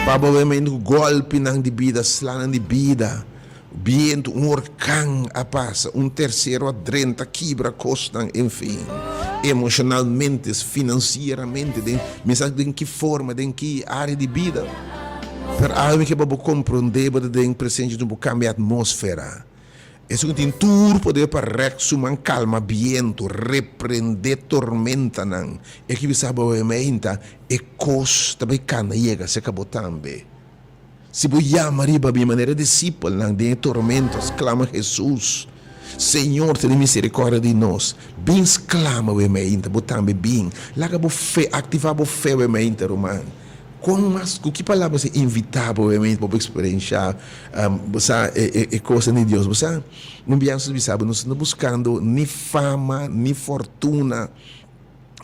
Pa bo wemendo cu golpinan di bida, slanan di bida, bientu, un orkan a pasa, un tercero a drenta, kibra cosnan, en fin. Emocionalmente, financieramente, den mi sa den ki forma, den ki área di bida. Pero awe mi ke pa bo comprendé bo ta den presencia di un bo cambia atmósfera. Esun ku tin tur poder pa rèk su man kalma bientu, reprendé tormentanan. E ki bisa bo meinta, e kos ta bai kana yega serka bo tambe. Si bo yama riba mi manera e disipelnan den e tormento a sklama Hesus, Señor, tene miserikòrdia di nos. Bin sklama we meinta, bo tambe bin. Laga bo fe, aktivá bo fe we meinta, ruman. Kon mas, ku ki palabra se invitá bo obviamente pa bo eksperenshá bo sa e kosnan di Dios? Bo sa, un biaha nos bisa bo, nos no ta buskando ni fama, ni fortuna,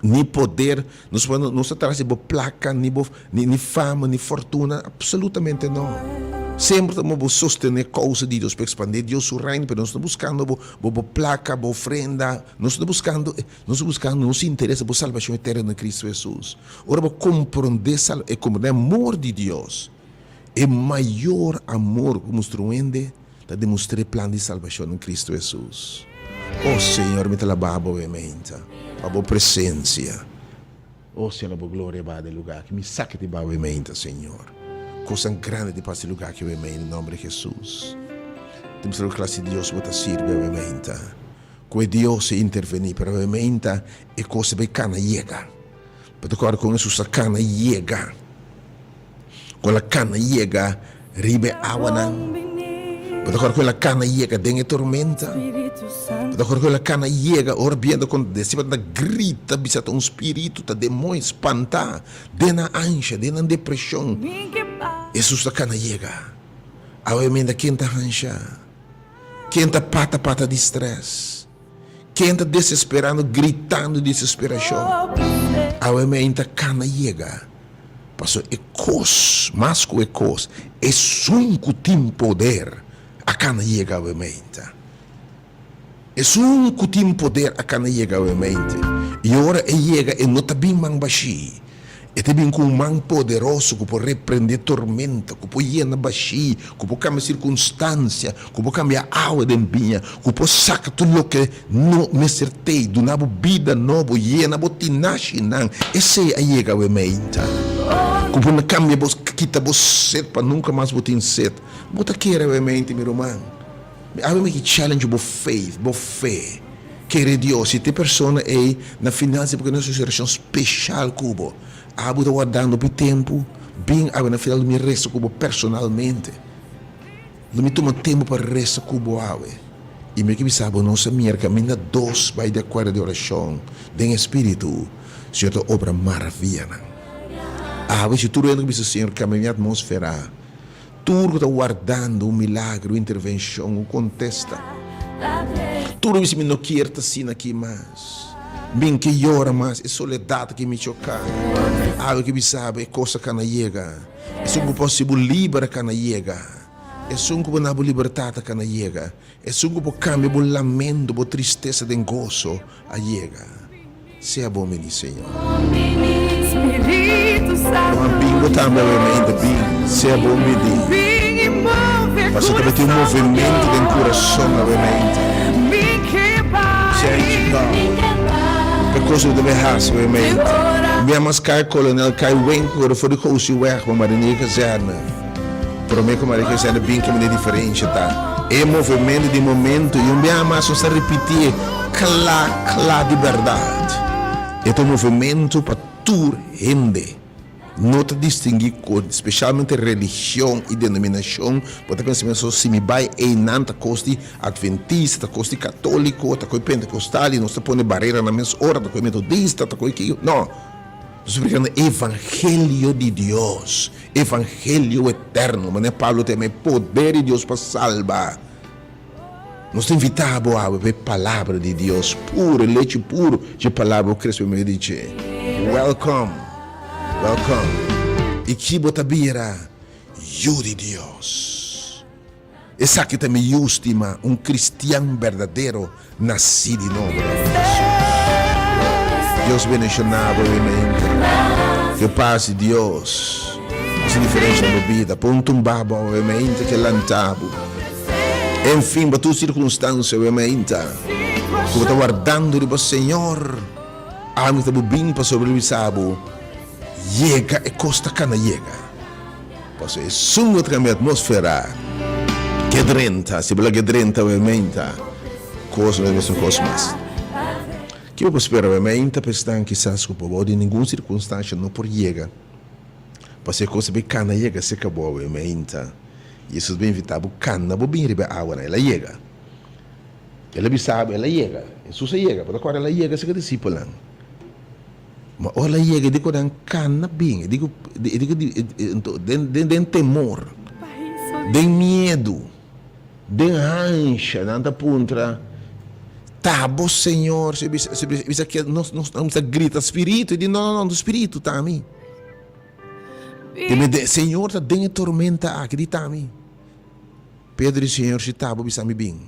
ni poder, nos no ta tras di bo plaka, ni bo ni fama, ni fortuna, apsolutamente no. Semper ta bo sostené kousa di Dios pa ekspandé Dios su reino, pero nos no ta buskando bo bo plaka, bo ofrenda, nos no ta buskando. Nos ta buskando, nos interesa bo salbashon eterno den Kristu Hesus. Ora bo komprondé sal e komprondé amor di Dios, e mayor amor ku mustra un hende ta demostr'é e plan di salbashon den Kristu Hesus. O Señor, mi ta laba bo e meinta pa bo presensia. O Señor, bo gloria baha den lugá aki. Mi sa ke ta baha e meinta, Señor. Kosnan grandi ta pasa den lugá aki e meinta, den nomber di Hesus. Demostrá ku klase di Dios bo ta sirbi e meinta. Ku e Dios a intervení, pero obviamente e kos a bai kana yega. Bo ta kòrda kon Hesus a kana yega, kon el a kana yega riba e awanan. Bo ta kòrda kon el a kana yega den e tormenta. Bo ta kòrda kon el a kana yega ora bientu kon disipelnan ta grita bisa ta un spiritu, ta demoño, spantá den nan ansha, den nan depreshon. Hesus ta kana yega. Obviamente ken ta hansha? Ken ta pata pata di stress? Ken ta desesperando, gritando di desesperacion? Awe meinta kana yega, paso e cos, mas cu e cos, esun cu tin poder a kana yega awe meinta. Esun cu tin poder a kana yega awe meinte. I ora e yega e no ta bin man bashí. E ta bin ku un man poderoso ku por reprendé tormenta, ku por yena bashí, ku por kambia sirkunstansia, ku por kambia awa den biña, ku por saka tur loke no mester t'ei, duna bo bida nobo, yena bo tinashinan. Esei a yega awe meinta. Ku por kambia bo, kita bo set pa nunka mas bo tin set. Bo ta kere awe meinta, mi ruman? Awe mi ke challenge bo faith, bo fe. Kere Dios. Si te persona ei na final si porque nos haci oracion special cu bo, abo ta wardando pi tempo, bin awe na final lo mi reza cu bo personalmente. Lo mi tuma tempo pa reza cu bo awe. Y mi ke bisa bo nos a mira caminda dos bay di acuerdo di oracion den espiritu, Señor ta obra maravianan. Awe si tur hende ku bisa Señor cambia mi atmosfera. Tur ku ta wardando un milagro, un intervenshon, un kontesta. Tur bisa mi no kier ta asina aki mas. Mi ke yora mas, e soledat aki mi choká. Awe ke bisa bo e kos a kana yega. Esun ku por hasi bo liber a kana yega. Esun ku por na bo libertat a kana yega. Esun ku por kambia bo lamento, bo tristesa den goso a yega. Sea bon bini, Señor. Tuma bin bo tambe awe mainta, bin. Sea bon bini. Pasobra ta mete un movimento den kurason awe mainta. Thank you, God. Pa e kos ku bo ta bay hasi awe mainta. Mi a mas kai Kolonel Kai Winkel for di Gosiweg pa Marinier Kazerne. Prome ku Maria Kazerne bin kaminda e diferensha ta e movimento di momento i un biaha mas nos ta ripitié kla kla di bèrdat. E ta un movimento pa tur hende. No ta distinguí ku spesialmente religion i denominashon. Bo ta pensa so si mi bai einan ta kos di adventista, ta kos di katoliko, ta kos di pentekostal i nos ta pone barera na mes ora, ta kos di metodista, ta kos di kiko. No. Nos ta predikando evangelio di Dios, evangelio eterno, manera Pablo ta yama e poder di Dios pa salba. Nos ta invitá bo awe pa e Palabra di Dios puro, e lechi puro dje Palabra bo krese pa medio di dje. Welcome, welcome. I ki bo ta bira? Yu di Dios. Esaki ta mi yu stimá, un kristian berdadero nasí di nobo den Hesus. Dios bendishoná bo awe mente. Ku e pas di Dios hasi diferensha den bo bida. Pon un tumba bo awe mente ke lanta bo. En fin, bo tur sirkunstansia awe mente ku bo ta wardando riba Señor, ami ta bo bin pasobra el bisa bo, Yega e kos ta kana yega. Pasobra esun lo ta kambia atmosfera. Ke drenta, si bo laga e drenta awe meinta, kos no ta mesun kos mas. Ke bo por spera awe meinta pa esnan kisas ku bo di ningun sirkunstansha no por yega? Pasobra e kos ta bin kana yega serka bo awe meinta. Jesus bin invita bo kana bo bin riba e awanan. El a yega. El a bisa bo, el a yega. Jesus a yega. Bo ta kòrda el a yega serka disipelnan. Ma ora el a yega e di ku nan kana bin, e di ku e di ku den den den temor, den miedu, den hansha nan ta puntra, Ta bo Señor? Si bisa si bisa ke nos nos nan bisa grita spiritu, e di no no no no spiritu ta mi. E Señor ta den e tormenta aki di ta mi. Pedro di Señor si ta bo bisa mi bin,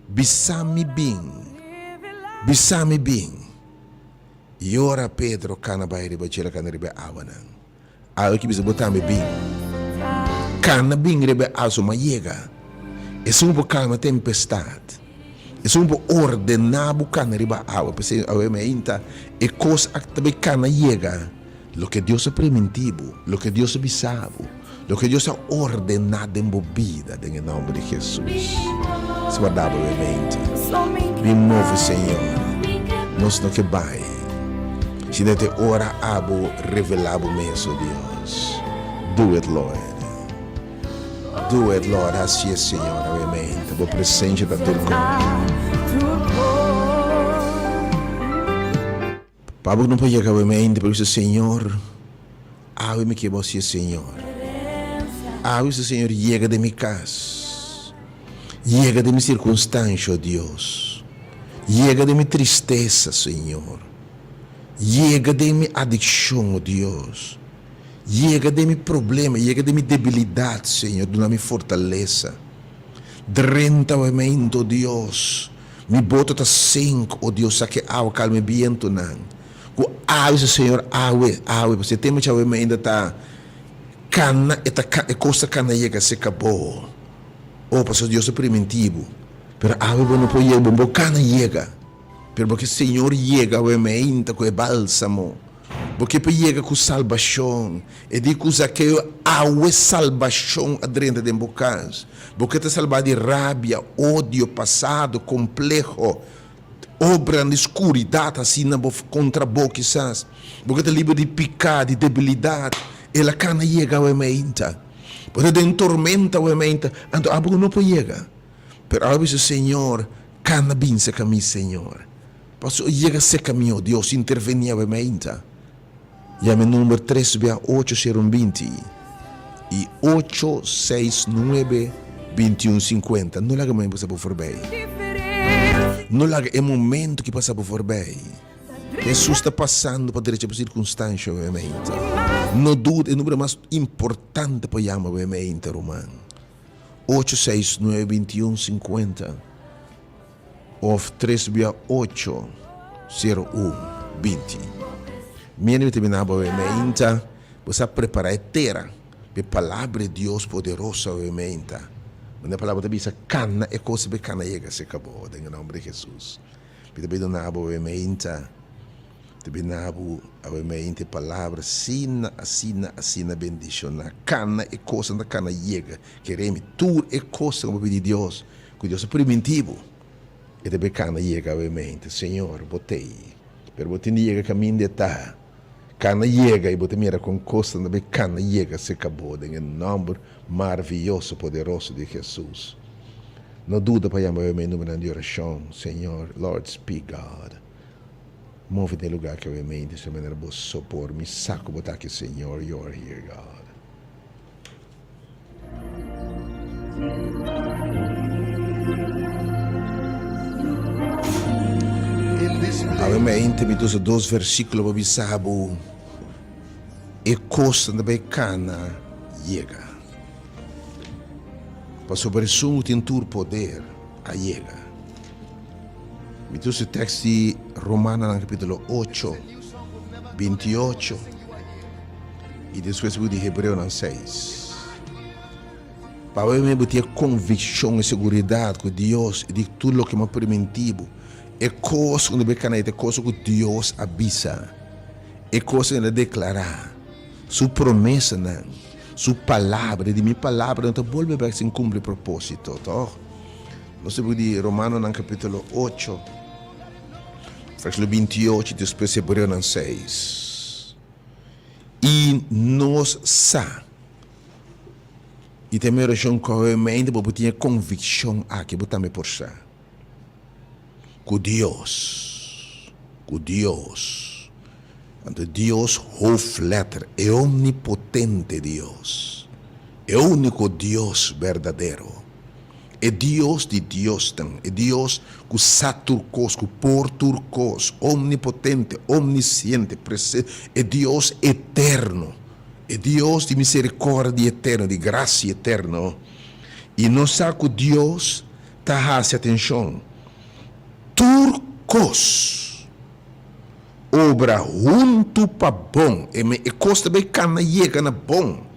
bisa mi bin, bisa mi bin. I ora Pedro kana bai riba dje, el a kana riba e awanan. Awe ki bisa bo tambe bin. Kana bin riba e awa, so ma yega. Esun por kalma tempestat. Esun por ordená bo kana riba awa. P'esei awe mi ainta e kos ak ta bai kana yega. Loke Dios a primintí bo, loke Dios a bisa bo, loke Dios a ordená den bo bida, den e nòmber di Hesus. Si bo a daba bo e mente, bin move, Señor. Nos no ke bai si no ta e ora abo revelá bo mes, o Dios. Do it, Lord. Do it, Lord. Hasié, Señor, awe mente. Bo presencia ta tur kos. Pablo no por yega awe mente pa bisa, Señor, awe mi ke bo hacié, Señor. Awe bisa, Señor, yega den mi cas. Yega den mi circunstancia, oh Dios. Yega den mi tristesa, Señor. Yega den mi adiccion, oh Dios. Yega den mi problema, yega den mi debilidad, Señor, duna mi fortalesa. Drenta awe mente, oh Dios. Mi boto ta sink, o Dios, sa ke awa kalma e bientunan. Ku awe sa Señor, awe, awe, pasobra e tempu djawe mi ainda ta kana, e ta e kos ta kana yega serka bo. O, pasobra Dios a primintí bo. Pero awe bo no por yega, bo no por kana yega. Pero bo ke Señor yega awe mi ainda ku e bálsamo. Bo ke pa yega ku salbashon. E di ku Zakeo, Awe salbashon a drenta den bo kas. Bo ke ta salbá di rabia, odio, pasado, kompleho, obranan di skuridat hasí na bo kontra bo kisas. Bo ke ta liber di piká, di debilidat. El a kana yega awe meinta. Bo ta den tormenta awe meinta, anto abo ku no por yega. Pero awe bisa, Señor, kana bin serka mi, Señor. Paso yega serka mi, o Dios, intervení awe meinta. Yama e number tres bia ocho sero un 20. I ocho seis nuebe bintiun sinkuenta. No laga e momento pasa bo forbei. No laga e momento ki pasa bo forbei. Hesus ta pasando pa drecha bo sirkunstansha obviamente. No duda e numero mas importante pa yama obviamente ruman. Ocho seis nuebe bintiun sinkuenta. Of tres bia ocho, sero un, 20. Miene mi ta bini abo awe meinta, bo sa prepara e tera pa e palabra di Dios poderoso awe meinta. Manera e palabra ta bisa, Kana e kos pa e kana yega serka bo, den e nomber di Jesus. Mi ta bin duna abo awe meinta, ta bini abo awe meinta e palabra asina, asina, asina bendiciona. Kana e kosnan ta kana yega. Kere mi, tur e kosnan ku bo pidi Dios, Ku Dios a primintí bo, e ta bay kana yega awe mente. Señor, bo t'ei, pero bo tin di yega kaminda e ta. Kana yega i bo ta mira kon kosnan ta bay kana yega serka bo den e nòmber maravioso, poderoso di Hesus. No duda pa yama awe mente numeronan di orashon. Señor, Lord, speak, God. Move den e lugar aki awe mente, so manera bo sopor. Mi sa ku bo ta aki, Señor. You are here, God. Awe mente mi ta usa dos versíkulo pa bisa bo e kosnan ta bai kana yega. Pasobra esun ku tin tur poder a yega. Mi ta usa e tekst di Romanonan kapítulo ocho, 28. I despues bo di Hebreonan seis. Pa bo mi bo tin e konvikshon, e seguridat ku Dios di tur loke mi a primintí bo, e kos ku no bai kana e ta e kos ku Dios a bisa, e kos ku el a deklará, su promesanan, su palabra, di mi palabra no ta bolbe bèk sin kumpli propósito, tòg? Nos ta di Romanonan kapítulo ocho, versíkulo 28, despues Hebreonan seis. I nos sa. I ta mi orashon ku awe mente bo por tin e konvikshon aki, bo tambe por sa ku Dios, ku Dios, anto Dios hoofdletter, e omnipotente Dios, e úniko Dios berdadero, E Dios di diosnan, e Dios ku sa tur kos, ku por tur kos, omnipotente, omnisiente, presente, e Dios eterno, e Dios di miserikòrdia eterno, di grasia eterno. I nos sa ku Dios ta hasi, atenshon, tur kos obra huntu pa bon. E kos ta bai kana yega na bon.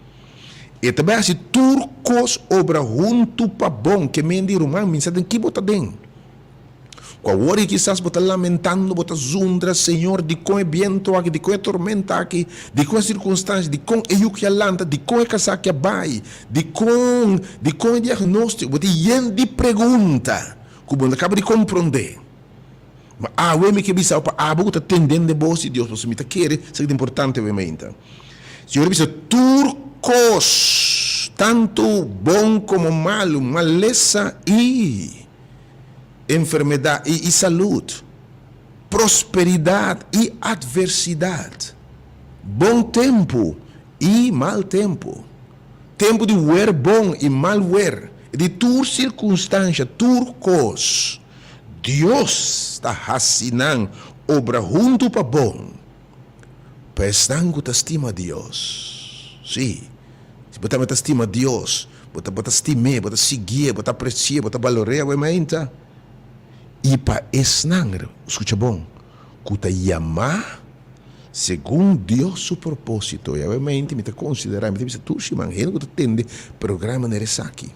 E ta bai hasi tur kos obra huntu pa bon. Ke men di, Ruman, mi sa den ki bo ta den. Ku awor i kisas bo ta lamentando, bo ta zundra, Señor, dikon e bientu aki, dikon e tormenta aki, dikon e sirkunstansia, dikon e yu ki a lanta, dikon e kasá ki a bai, dikon, dikon e diagnóstiko. Bo tin yen di pregunta ku bo no ta kaba di komprondé. Ma awe mi ke bisa bo pa abo ku ta tendendo e bos di Dios, pasobra mi ta kere esaki ta importante awe mainta. Señor a bisa, Tur kos, tantu bon komo malu, malesa i enfermedat i salud, prosperidat i atversidat, bon tempu i mal tempu, tempu di wer bon i mal wer, di tur sirkunstansha, tur kos. Dios ta hasi nan obra huntu pa bon pa esnan ku ta stima Dios. Sí, si bo tambe ta stima Dios, bo ta bo ta stim'é, bo ta siguié, bo ta apresi'é, bo ta balor'é awe mainta. I pa esnan, skucha bon, ku ta yamá segun Dios su propósito. I awe mainta mi ta konsiderá, mi ta bisa tur siman, hende ku ta tende programa manera esaki,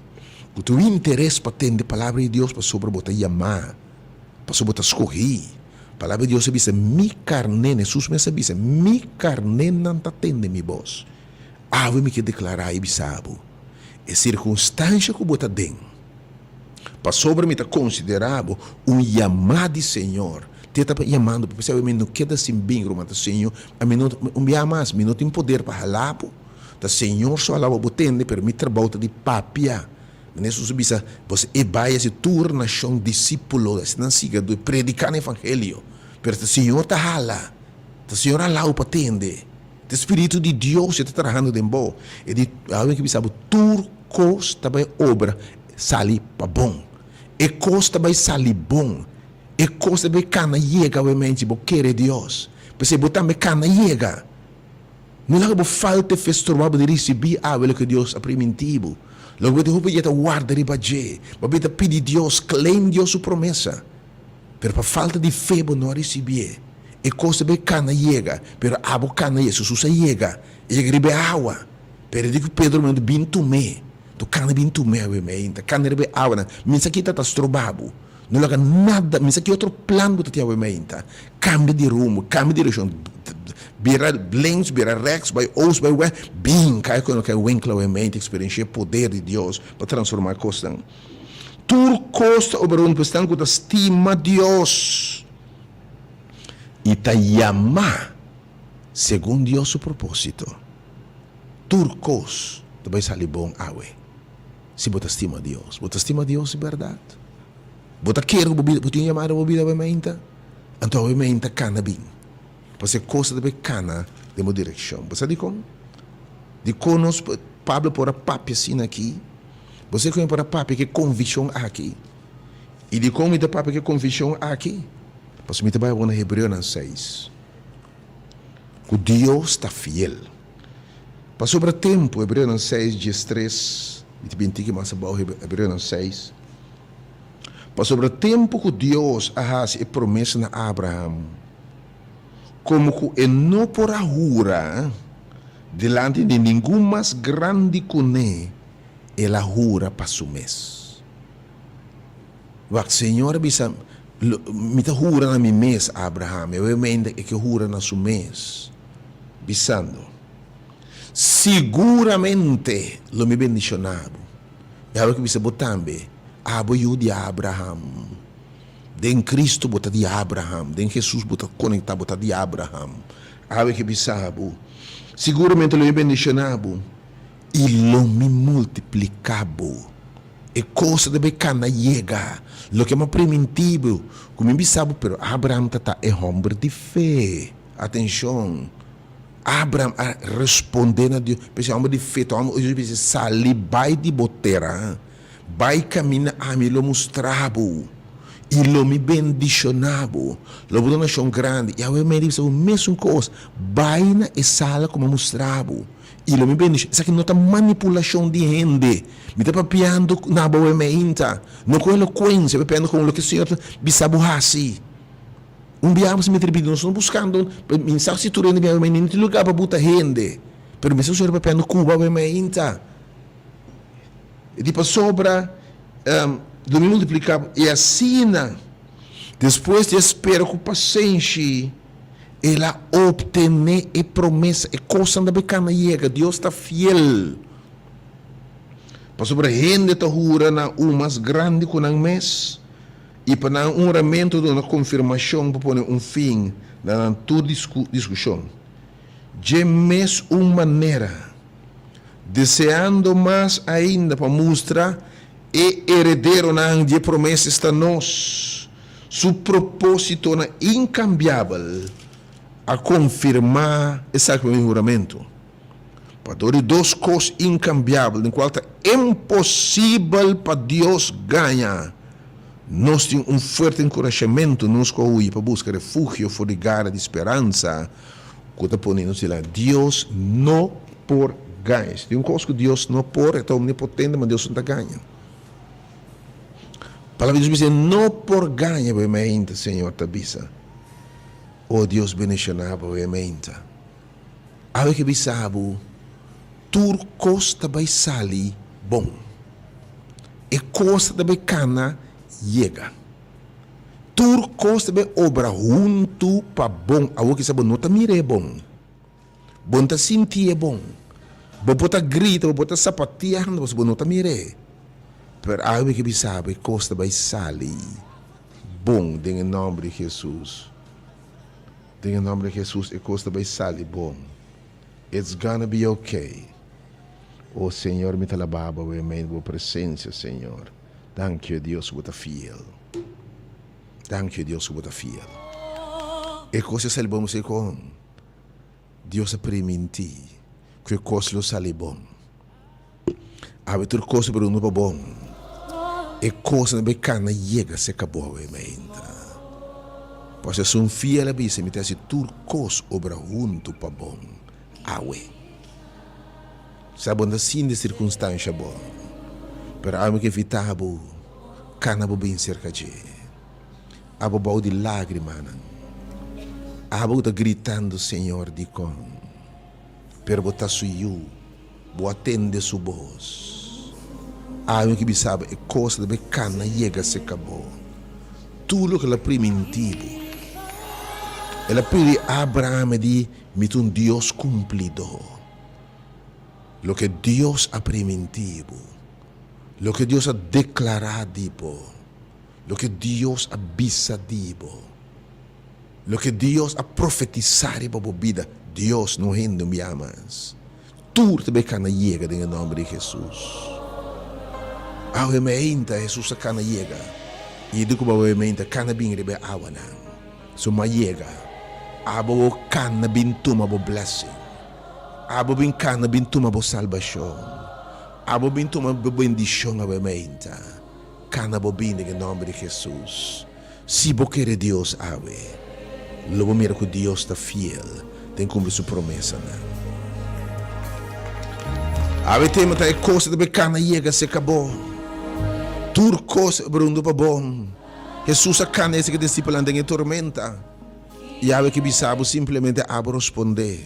Ku tin un interes pa tende Palabra di Dios pasobra bo ta yamá, pasobra bo ta skohí. Palabra di Dios a bisa, Mi karnénan, Hesus mes a bisa, Mi karnénan ta tende mi bos. Awe mi ke deklará i bisa bo, e sirkunstansha ku bo ta den, pasobra mi ta konsiderá bo un yamá di Señor, te ta yamando bo, p'esei awe mi no keda sin bin, ruman, ta Señor, ami no, un biaha mas, mi no tin poder pa halá bo. Ta Señor so a laba bo tende, pero mi trabou ta di papia. Manera Hesus a bisa, Boso e bai hasi tur nashon disípulo, hasi nan sigadó, prediká nan evangelio. Pero ta Señor ta hala, ta Señor a lau pa tende. Ta e Spiritu di Dios e ta trahando den bo. E di, awe mi ke bisa bo, tur kos ta bai obra sali pa bon. E kos ta bai sali bon. E kos ta bai kana yega awe mei si bo kere Dios. P'esei bo tambe kana yega. No laga bo falta e fe stroba bo di risibí awe loke Dios a primintí bo. Loke bo tin hopi dia ta warda riba dje. Bo a bira ta pidi Dios, claim Dios su promesa. Pero pa falta di fe bo no a risibié. E kos ta bai kana yega, pero abo kana yega. Jesus a yega, e yega riba e awa. Pero e di ku Pedro manda bin tum'é. Tu kana bin tum'é awe meinta, kana riba e awanan. Mi sa kita ta stroba bo. No laga nada, mi sa ki otro plan bo ta tin awe meinta. Kambia di rumbo, kambia di direkshon. Bira links, bira rèks, bai oost, bai wèst. Bin kai ku no kai winkel awe meinta, eksperenshia e poder di Dios pa transformá kosnan. Tur kos ta obra huntu pa esnan ku ta stima Dios i ta yamá segun Dios su propósito. Tur kos ta bai sali bon awe si bo ta stima Dios. Bo ta stima Dios di bèrdat? Bo ta kere ku bo bida, bo tin un yamada den bo bida awe mainta? Anto awe mainta kana bin, pasobra e kos ta bai kana den bo direkshon. Bo sa dikon? Dikon nos, Pablo por a papia asina aki? Bo sa kon mi por a papia ku e konvikshon aki? I dikon mi ta papia ku e konvikshon aki? Pasobra mi ta bai awor na Hebreonan seis, ku Dios ta fiel. Pasobra tempu, Hebreonan seis, diestres, mi ta bin tiki mas abou, Hebreonan seis, Pasobra tempu ku Dios a hasi e promesa na Abraham, komo ku e no por a hura dilanti di ningun mas grandi kuné, el a hura pa su mes. Wak, Señor a bisa, Mi ta hura na mi mes, Abraham. E obviamente e ke hura na su mes, bisando, Siguramente lo mi bendishoná bo. I abo ke bisa bo tambe, abo yu di Abraham. Den Cristo bo ta di Abraham, den Jesus bo ta conecta, bo ta di Abraham. Awe ke bisa bo, Siguramente lo mi bendiciona bo i lo mi multiplica bo. E cos ta debe cana yega, loke mi a priminti bo, cu mi bisa bo, pero Abraham ta ta e homber di fe. Atencion! Abraham a responde na Dios, p'esei homber di fe ta homber, Dios bisa, Sali bai di bo tera. Bai kaminda ami lo mustra bo, i lo mi bendishoná bo. Lo bo ta un nashon grandi. Yahweh mei di bisa bo mesun kos, Bai na e sala ku mi a mustra bo, i lo mi bendishoná. Esaki no ta manipulashon di hende. Mi ta papiando na bo awe meinta, no ku elokuensia, mi ta papiando kon loke Señor ta bisa bo hasi. Un biaha bo mester ripiti, nos no buskando, mi sa si tur hende biaha awe meinta, no tin lugar pa buta hende, pero mi sa ku Señor ta papiando ku bo awe meinta. E di pasobra lo mi multipliká bo. I asina, despues di a spera ku pasenshi, el a optené e promesa. E kosnan ta bekana yega. Dios ta fiel. Pasobra hende ta hura na un mas grandi ku nan mes, i pa nan un huramentu duna konfirmashon pa pone un fin na nan tur diskushon. Dje mes un manera. Deseando mas ainda pa mustra e herederonan dje promesa esta nos, su propósitonan inkambiabel a konfirmá esaki pa mi huramentu. Pa dor di dos kos inkambiabel den kual ta imposibel pa Dios gaña, nos tin un fuerte enkurashamentu, nos ku a huyi pa buska refugio for di gara di speransa ku ta pone nos dilanti. Dios no por gaña. Si tin un kos ku Dios no por, e ta omnipotente, ma Dios no ta gaña. Palabra di Dios bisa, E no por gaña bo e meinta, Señor ta bisa. O Dios bendishoná bo e meinta. Awe ke bisa bo, tur kos ta bai sali bon. E kos ta bai kana yega. Tur kos ta bai obra huntu pa bon. Awor kisa bo no ta mira e bon. Bo no ta sinti e bon. Bo por ta grita, bo por ta sapatiando, pasobra bo no ta mir'é. Pero awe mi ke bisa bo, e kos ta bai sali bon den e nòmber di Hesus. Den e nòmber di Hesus e kos ta bai sali bon. It's gonna be okay. O Señor, mi ta laba bo awe mei bo presensia, Señor. Danki, o Dios, ku bo ta fiel. Danki, o Dios, ku bo ta fiel. E kos ta sali bon, bo sa kon? Dios a primintí ku e kos lo sali bon. Awe tur kos ta bira unu pa bon. E kosnan ta bai kana yega serka bo awe mainta. Pasobra esun fiel a bisa, Mi ta hasi tur kos obra huntu pa bon awe. Sa bo no ta sinti sirkunstansha bon, pero awe mi ke invitá bo kana bo bin serka dje. Abo bou di lágrimanan, abo ku ta gritando, Señor, dikon? Pero bo ta su yu, bo a tende su bos. Awe mi ke bisa bo e kos ta debe kana yega serka bo. Tur loke el a primintí bo. El a pidi Abraham e di, Mi ta un Dios kumplidó. Loke Dios a primintí bo, loke Dios a deklará di bo, loke Dios a bisa di bo, loke Dios a profetisá riba bo bida, Dios, no hende un bia mas. Tur ta bai kana yega den e nòmber di Hesus. Awe meinta Hesus a kana yega, i e di ku bo awe meinta kana bin riba e awanan. So m'a yega, abo bo kana bin tuma bo blessing. Abo bin kana bin tuma bo salbashon. Abo bin tuma bo bendishon awe meinta. Kana bo bin den e nòmber di Hesus. Si bo kere Dios awe, lo bo mira ku Dios ta fiel den kumpli su promesanan. Awe tema ta e kos ta be kana yega serka bo. Tur kos e brundu pa bo. Hesus a kana esaki disipelnan den e tormenta. I awe ke bisa bo simplemente abo rospondé.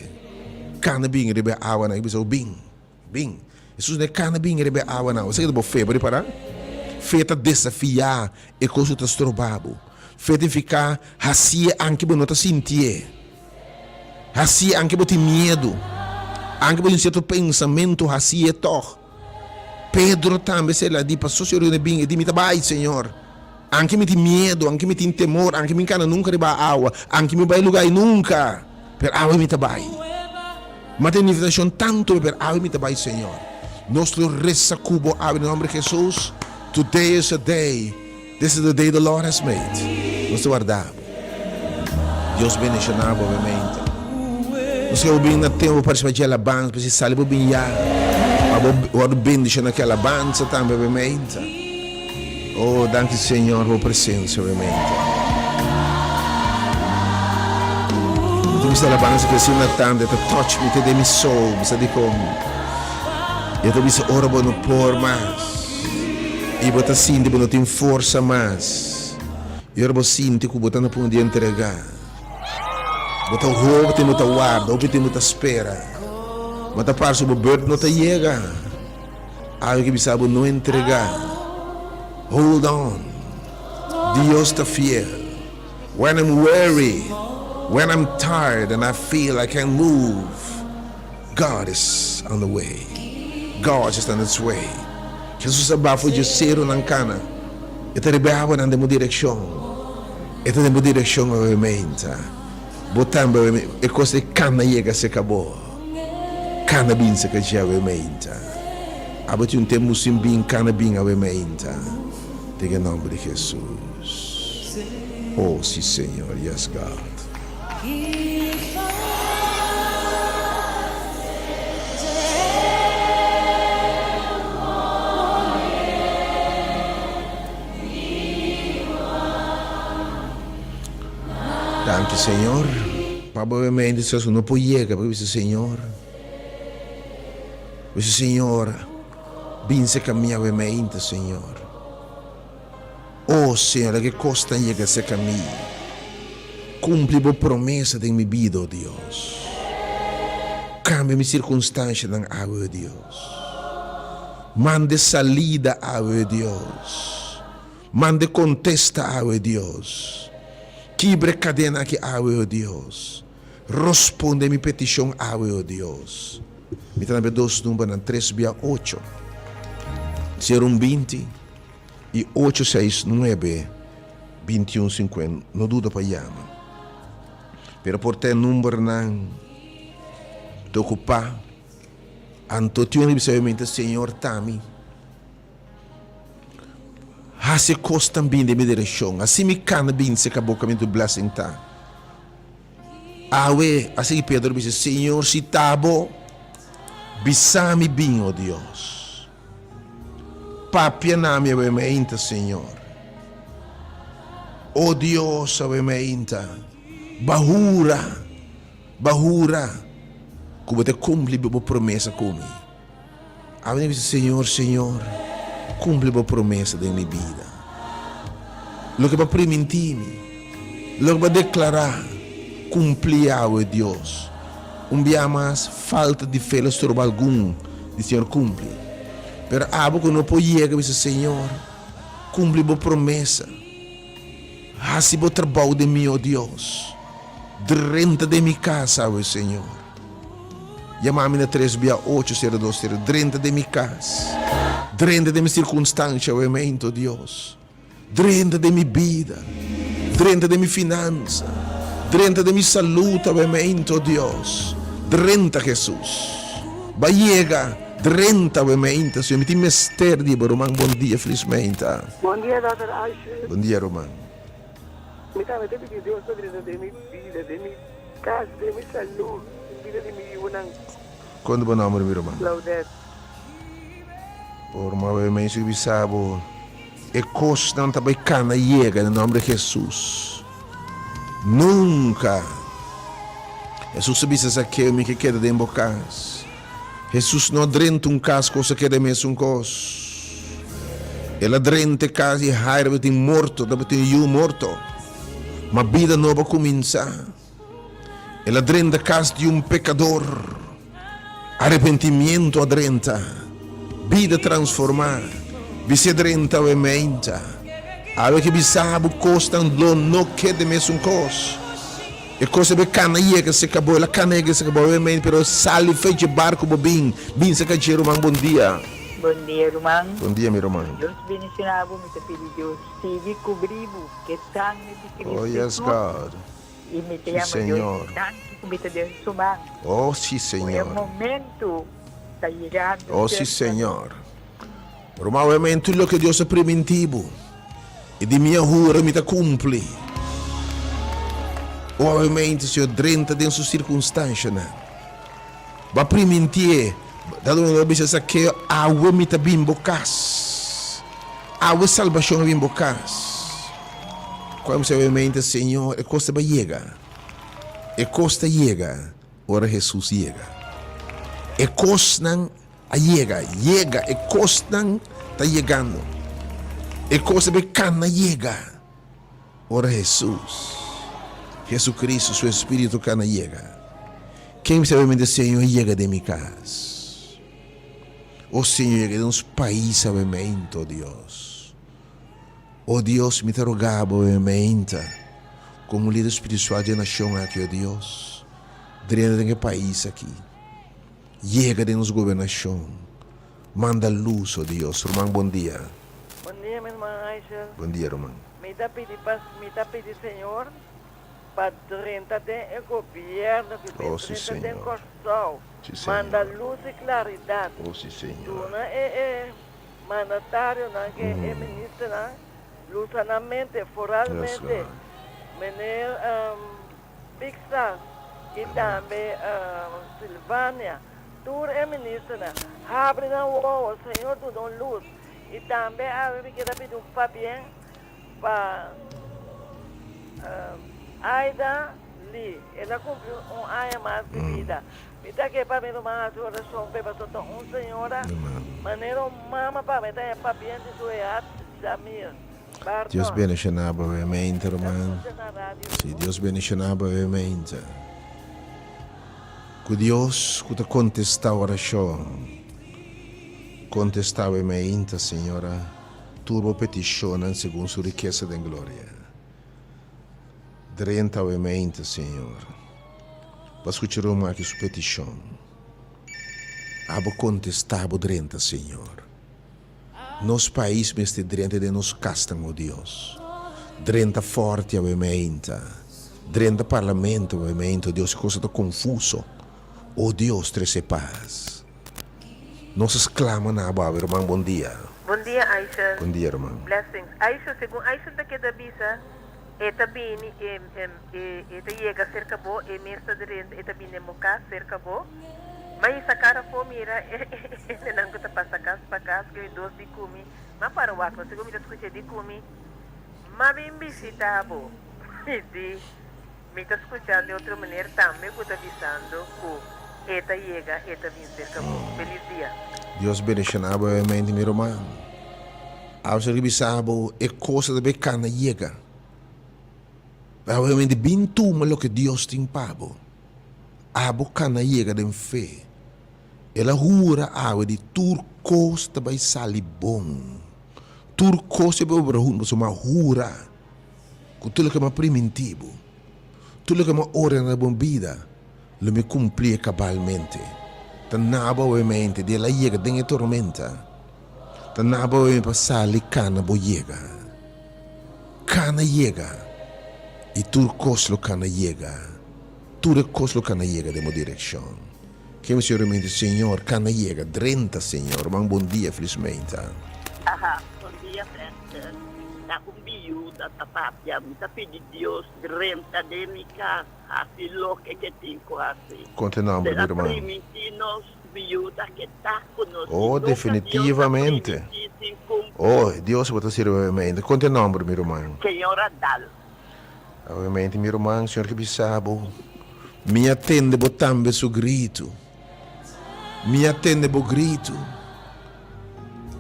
Kana bin riba e awanan. E bisa bo, Bin, bin. Hesus ne kana bin riba e awanan. Esaki ta bo fe, bo ripará? Fe ta desafiá e kos ku ta stroba bo. Fe ta nifiká hasié anke bo no ta sintié. Hasié anke bo tin miedu. Anke bo tin sierto pensamentu, hasié tòg. Pedro tambe se la di, Paso Señor yuna bin? E di, Mi ta bai, Señor. Anke mi tin miedu, anke mi tin temor, anke mi kana nunka riba awa, anke mi bai luga ei nunka, pero awe mi ta bai. Mi a tene invitashon tantu be, pero awe mi ta bai, Señor. Nos lo resa ku bo awe den nomber di Jesus. Today is a day. This is the day the Lord has made. Nos ta warda bo. Dios bendiciona bo obviamente. Nos ke bo bin na tempo pa riciba dje alabansa, pero si sali bo bin ya pa bo wordo bendiciona ke alabansa tambe obviamente. Oh, danki Señor pa bo presencia obviamente. Mi ta bisa alabansa ke asina tanto e ta touch mi te den mi soul, mi sa dikon. E ta bisa ora bo no por mas i bo ta sinti bo no tin forsa mas. I ora bo sinti ku bo ta na punto di entregá, bo ta hopi tempu ta warda, hopi tempu ta spera, ma ta parse ku bo beurt no ta yega. Awe ke bisa bo no entregá. Hold on. Dios ta fiel. When I'm weary, when I'm tired and I feel I can't move, God is on the way. God is on its way. Jesus a bafo dje serunan kana. E ta riba e awanan den bo direkshon. E ta den bo direkshon awe meinta. Bo tambe awe meinta. E kos ei kana yega serka bo. Kana bin serka dje awe meinta. Abo tin un tempu sin bin, kana bin awe meinta. Den e nòmber di Jesus. Oh, si Señor. Yes, God. Danki Señor. Pa bo mente su no por yega, bo bisa Señor. Bisa Señor, bin serka mi awe mente, Señor. O Señor, laga e kosnan yega serka mi. Kumpli bo promesa den mi bida, o Dios. Kambia mi sirkunstanshanan awe, o Dios. Manda e salida awe, o Dios. Manda e kontesta awe, o Dios. Kibra e kadena aki awe, o Dios. Rosponde mi petishon awe, o Dios. Mi ta na be dos numbernan, tres bia ocho, sero un 20. I ocho seis nuebe 21 sinkuenta no duda pa yama pero por ta e numbernan ta okupá anto tin un bisa mi ta señor tami hasi e kosnan bin den mi direkshon hasi mi kana bin serka bo kaminda tu blessing ta. Awe, a sigui Pedro bisa, Señor, si ta bo, bisa mi bin, o Dios. Papia na mi awe meinta, Señor. O Dios, awe meinta, bahura, bahura, ku bo ta kumpli bo promesa ku mi. Awe mi bisa, Señor, Señor, kumpli bo promesa den mi bida. Loke bo a primintí mi, loke bo a deklará, kumpli awe, Dios. Un bia mas, falta di fe lo stroba algun di Señor kumpli. Pero abo ku no por yega bisa, Señor, kumpli bo promesa. Hasi bo trabou den mi, o Dios. Drenta den mi kas awe, Señor. Yama mi na tres bia ocho sero dos sero. Drenta den mi kas. Drenta den mi sirkunstansha awe meinto, Dios. Drenta den mi bida. Drenta den mi finansa. Drenta den mi salud awe meinto, Dios. Drenta, Jesus. Ba yega. Drenta awe meinta, Señor. Mi tin mester di bo, ruman. Bon dia, felis meinta. Bon dia, Dòkter Asher. Bon dia, ruman. Mi tambe ta pidi Dios pa drenta den mi bida, den mi kas, den mi salud, den bida di mi yunan. Kon ta bo nomber, mi ruman? Claudette. Bo ruman bay mei su bisa bo e kosnan ta bay kana yega den nomber di Jesus. Nunka. Jesus a bisa Zakeo mi ke keda den bo kas. Hesus no a drenta un kas kos a keda e mesun kos. El a drenta e kas i haira tabatin morto, tabatin yu morto. Ma bida nobo a kuminsá. El a drenta kas di un pekador. Arepentimiento a drenta. Bida transformá. Bis'é drenta awe meinta. Awe ke bisa bo kosnan lo no keda e mesun kos. E kos a be kana yega se kabo, el a kana yega se kabo, awe meen, pero sali fe dje barku bo bin, bin se ka dje ruman, bon dia. Bon dia ruman. Bon dia mi ruman. Dios bendiciona bo mi ta pidi Dios sigui cubri bo ke sangre di Cristo Oh yes Jesus God. y mi ta Si yama Dios Señor. danki cu mi ta den su man Oh si cu e Señor. momento ta yegando Oh si cerca nos. Señor. Ruman awe meen tur loke Dios a priminti bo. I di mi a hura mi ta kumpli. Obviamente, Señor drenta den su sirkunstanshanan. Bo a primintié, dado momento bo a bisa Zakeo, awe mi ta bin bo kas. Awe salbashon a bin bo kas. Kua mi obviamente, Señor, e kos ta bai yega. E kos ta yega ora Hesus yega. E kosnan A yega, yega, e kosnan ta yegando. E kos ta bay kana yega ora Hesus, Jesucristo, su Espiritu kana yega. Ken mi sabe mente Señor yega den mi kas? O Señor yega den nos pais awe-mento, o Dios. O Dios, mi ta roga bo awe-menta, komo lider spiritual di e nashon aki, o Dios, drenta den e pais aki. Yega den nos gobernashon. Manda lus, o Dios. Ruman, bon dia. Bon dia mi ruman Aishel. Bon dia ruman. Mi ta pidi pas mi ta pidi Señor pa drenta den e gobierno ki bin Oh si drenta den Señor. Kòrsou Si manda Señor. lus i klaridat Oh si Señor. duna e e mandatarionan ke e ministernan lusa nan mente Yes foralmente God. meneer Pixas y tambe Silvania, tur e ministernan, habri nan wowo, Señor duna un luz. Y tambe awe mi kier a pidi un pabien pa Aida Lee, el a cumpli un aña mas di bida. Mi ta ke pa mi ruman haci oracion p'e pasobra ta un señora manera un mama pa mi, ta e pabien di su eat Jamir. Dios bendiciona bo obviamente ruman. Si Dios bendiciona bo obviamente. Cu Dios cu ta contesta oracion. Contesta obviamente Señora tur bo peticionnan segun su rikesa den gloria. Drenta obviamente Señor. Pa scucha ruman aki su peticion. Abo contesta bo drenta Señor. Nos pais mester drenta den nos kasnan, o Dios. Drenta Forti awe meinta. Drenta Parlamento awe meinta, o Dios. E cosa ta confuso. O Dios, trece paz. Nos a sclama na bo awe, ruman. Bon dia. Bon dia, Aisha. Bon dia, ruman. Blessings. Aisha, segun Aisha ta keda bisa. E ta bini, e, e, e ta yega serka bo, e mes ta drenta, e ta bini den bo kas serka bo. Ma hisa kara afó mira e hendenan ku ta pasa kas pa kas, ku e dos di ku mi. M'a para wak no, segun mi ta skucha e di ku mi, M'a bin bishitá bo. Mi di, Mi ta skuchando e otro meneer tambe ku ta bisando ku e ta yega, e ta bin serka bo. Felis dia. Dios bendishoná bo obviamente mi ruman. Abo ser bisa bo e cosa ta bay cana yega. Obviamente bin tuma loke Dios tin pa bo. Abo cana yega den fe. El a hura awe di tur cos ta bay sali bon. Tur cos ta bay obra hunto pasobra mi a hura cu tur loke mi a priminti bo, tur loke mi a ordena bo bida lo mi cumpli cabalmente. Ta na bo obviamente di el a yega den e tormenta. Ta na bo mi pa sali kana bo yega. Kana yega i tur kos lo kana yega. Tur e kos lo kana yega den bo direkshon. Ke mi señor mi di Señor kana yega drenta Señor. Ruman bon dia felismente. Aha, bon dia Fester. Ta un biuda ta papia. Mi ta pidi Dios drenta den mi kas, hasi loke ke tin ku hasi. Konta e nomber mi Será ruman. primintí nos Biuda ke ta ku nos i Oh, nunka Dios a definitivamente. primintí sin kumpli. Oh, Dios bo ta sirbi obviamente. Konta e nomber, mi ruman. Señora Dal. Obviamente, mi ruman, Señor ke bisa bo, Mi a tende bo tambe su gritu. Mi a tende bo gritu.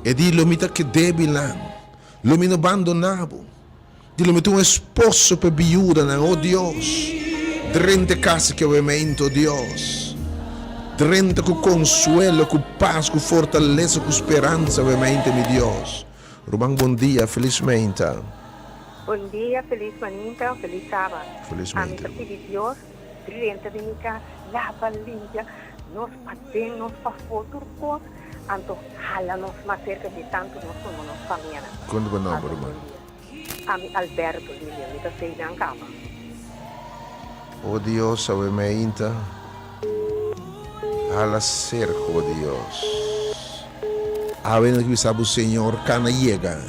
E di, Lo mi ta ke débilnan. Lo mi no bandoná bo. Di lo mi ta un esposo pa e biudanan, o Dios. Drenta e kas aki awemente, o Dios. Drenta ku konsuelo, ku pas, ku fortalesa, ku speransa awemente, mi Dios. Ruman bon dia, felis meinta. Bon dia, felis maninta, felis sabat. Felis Ami meinta. ta pidi Dios drenta den mi kas, laba, limpia nos paden, nos pafó, tur kos, anto hala nos mas serka di tantu nos komo nos famianan. Konta bo nomber, Pasa un ruman. bon dia. Ami Alberto Lilia, mi ta seinan kaba. O Dios, awe meinta, hala serka, o Dios. Awe nos bisa bo, Señor, kana yega.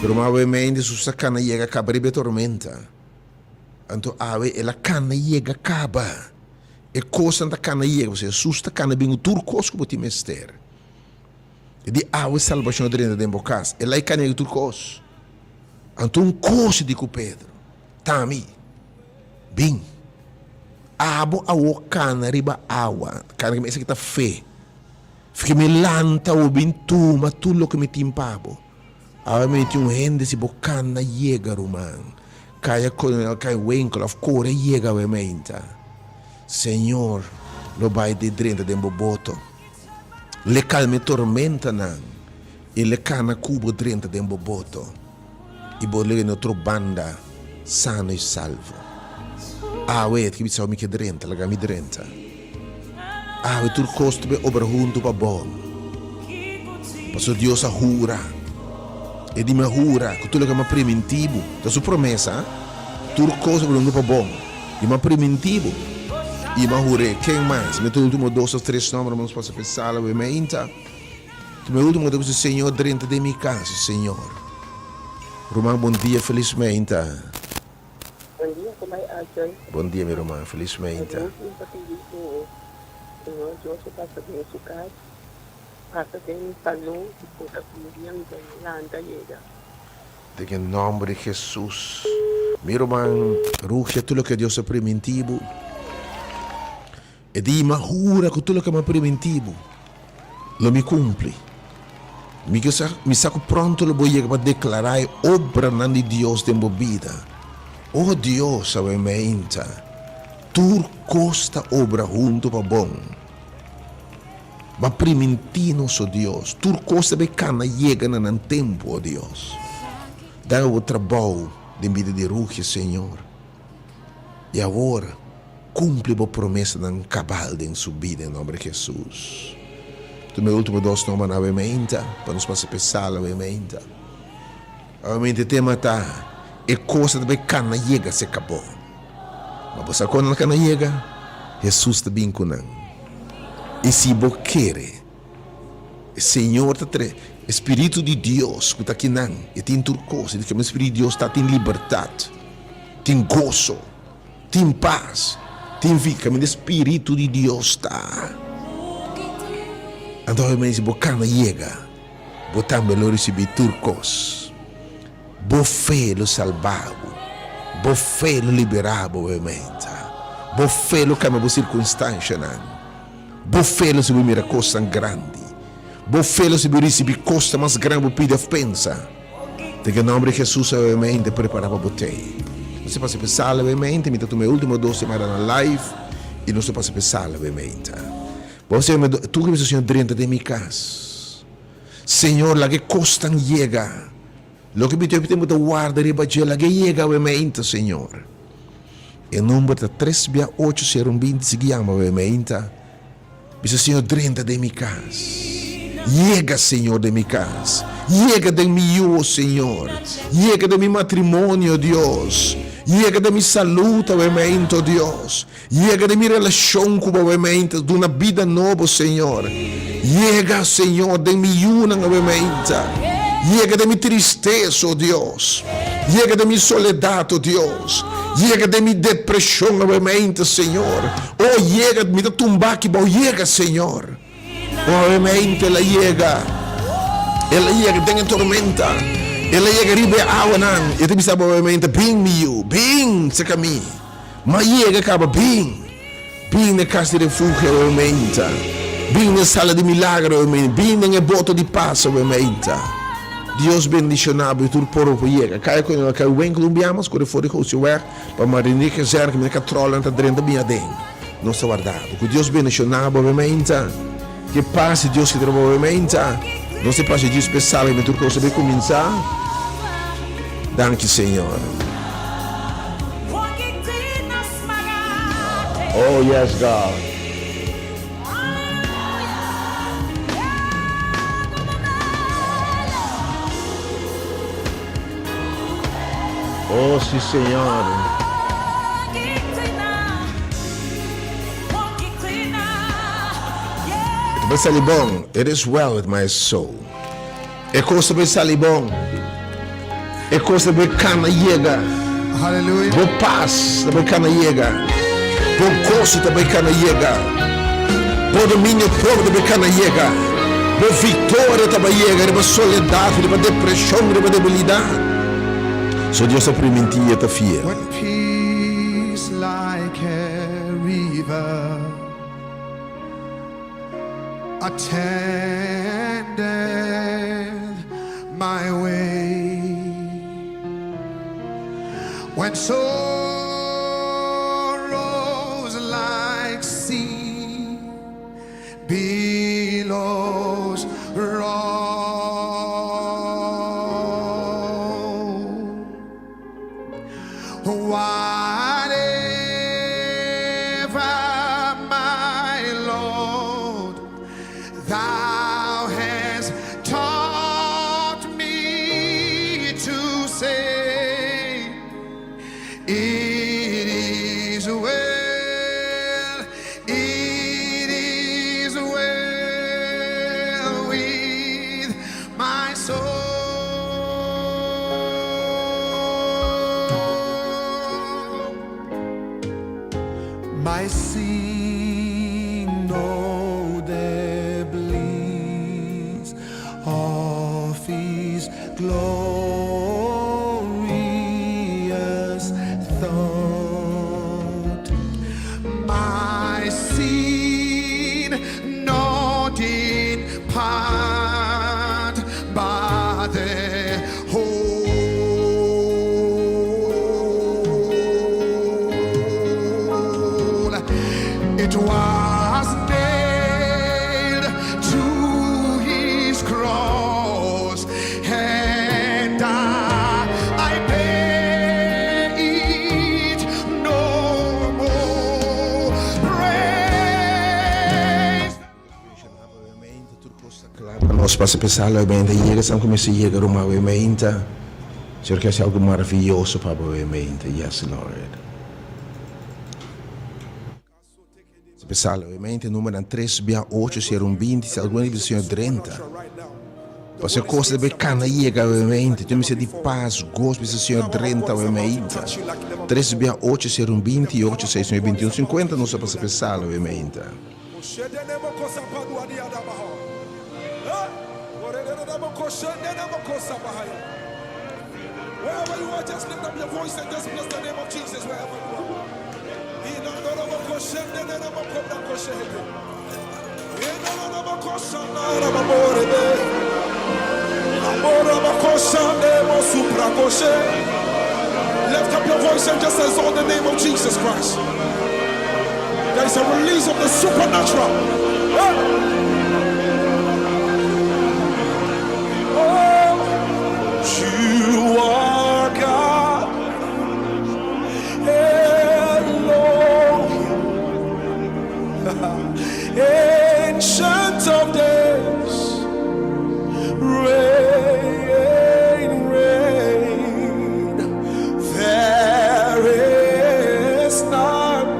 Pero ma awe meinta su sa kana yega kaba riba e tormenta. Anto awe el a kana yega kaba. E kosnan ta kana yega, pasobra Jesus ta kana bin ku tur kos ku bo tin mester. E di awe salbashon a drenta den bo kas. E lai kanega tur kos. Anto un kos di ku Pedro, Tami, bin. Abo awo kana riba awa. Kana ki esaki ta fe. Fiki mi lanta awo bin tuma tur loke mi tin pa bo. Awe mi tin un hende si bo kana yega ruman. Kaya Kolonel kai winkel of kore yega awe meinta. Señor lo bai di drenta den bo boto. L'e kalma e tormentanan i l'e kana ku bo drenta den bo boto i bo llega na otro banda sano i salvo. Awe e ta bisa mi ke drenta, laga mi drenta. Awe tur kos ta bay obra huntu pa bon. Pasobra Dios a hura, e di mi a hura ku tur loke mi a priminti bo, ta su promesa, tur kos ta obra huntu pa bon. I m'a primintí bo, i m'a hur'é. Ken mas? Mi ta ultimo dos of tres nomber nos pasa p'e sala wei meinta. Ta mi ultimo ta bisa, Señor, drenta den mi kas, Señor. Ruman, bon dia, felis meinta. Bon dia, ku mai Ajay. Bon dia, mi ruman, felis meinta. E último ta pidi ku Señor Dios lo pasa den su kas, pasa den mi salú i ku ta un dia mi ta lanta yega. Den e nomber di Jesus. Mi ruman, rugia tur loke Dios a priminti bo. E di, Mi a hura ku tur loke mi a priminti bo, lo mi kumpli. Mi ke sa, mi sa ku pronto lo bo yega pa deklará e obranan di Dios den bo bida. O Dios, awe meinta, tur kos ta obra huntu pa bon. Bo a primintí nos, o Dios. Tur kos ta bay kana yega na nan tempu, o Dios. Dame bo trabou den bida di Rugia, Señor. I awor, kumpli bo promesanan kabal den su bida, den nomber di Jesus. Tuma e ultimo dos nombernan awe meinta, pa nos pasa p'e sala awe meinta. Awe meinta e tema ta, E kos ta bay kana yega se kabó. Ma bo sa kon nan kana yega? Hesus ta bin ku nan. I si bo kere, e Señor ta tre. E Spiritu di Dios ku ta akinan, e tin tur kos. E di keme Spiritu di Dios ta tin libertat, tin goso, tin pas, tin vida. Kaminda e Spiritu di Dios ta, anto awe si bo kana yega, bo tambe lo risibí tur kos. Bo fe lo salba bo. Bo fe lo liberá bo awe meinta. Bo fe lo kambia bo sirkunstanshanan. Bo fe lo sibi mira kosnan grandi. Bo fe lo sibi risibi kosnan mas grandi bo pidi of pensa. Den e nomber di Jesus awe mente prepara pa bo tei. Nos ta pasa p'e sala awe mente, mi ta tuma e ultimo dos semananan live y nos ta pasa p'e sala awe mente. Bo sa tur ke mi sa Señor drenta den mi kas. Señor laga e kosnan yega. Loke mi tin tempu ta warda riba dje laga e yega awe meinta Señor. E number ta tres bia ocho sero un binti sigui yama awe meinta. Bisa Señor drenta den mi kas. Yega Señor den mi kas. Yega den mi yu o Señor. Yega den mi matrimonio Dios. Yega den mi salud awe meinta o Dios. Yega den mi relashon ku bo awe-meinta, duna bida nobo, Señor. Yega, Señor, den mi yunan awe-meinta. Yega den mi tristesa, o Dios. Yega den mi soledat, o Dios. Yega den mi depreshon awe-meinta, Señor. O, yega, mi ta tumba aki bou, yega, Señor. O awe-meinta el a yega. El a yega den e tormenta. El a yega riba e awanan. E ta bisa bo awe-meinta, Bin, mi yu, bin serka mi. Ma yega kaba bin, bin na e kas di refugio awe meinta, bin na e sala di milagro awe meinta, bin den e boto di pas awe meinta. Dios bendiciona bo y tur por bo yega. Kaya cu nan kai winkel un bia mas kore for di Gooseweg pa Marinier Kazerne kaminda katrolnan ta drenta bin aden. Nos ta warda bo. Cu Dios bendiciona bo awe meinta. Ke pas di Dios ki ta riba bo awe meinta. Nos ta pasa djis p'e sala kaminda tur cos ta bay cuminsa. Danki Señor. Oh yes God. Oh si Señor. E ta bay sali bon. It is well with my soul. E kos ta bay sali bon. E kos ta bay kana yega. Hallelujah. Bo pas ta bay kana yega. Bo goso ta bay kana yega. Bo dominio propio ta bay kana yega. Bo victoria ta bay yega riba soledad, riba depresion, riba debilidad. So Dios ta priminti y e ta fiel. When peace like a river. Attended my way When sorrows like sea billows roll Whatever my Lord Thou hast taught me to say It is well, it is well with my soul. My sin know the bliss of his glorious thought. My sin not in part, but the whole. It was nailed to his cross, and I bear it no more. Praise. Pa nos pasa p'e sala awe yega esnan ku mester yega ruma awe meinta. Señor ke hasi algu maravioso pa bo awe meinta. Yes Lord. Pasa p'e sala awe meinta numernan tres bia ocho sero un binti si algun di Señor drenta. Pasobra kos ta bay kana yega awe meinta. Tin mester di pas, gos, bisa Señor drenta awe meinta. Tres bia ocho sero un binti i ocho seis nuebe binti un sinkuenta nos a pasa p'e sala awe meinta. Lift up your voice and just exalt the name of Jesus Christ. There is a release of the supernatural. Oh, you are God. Elohim. Ancient of days. Reign, reign. There is none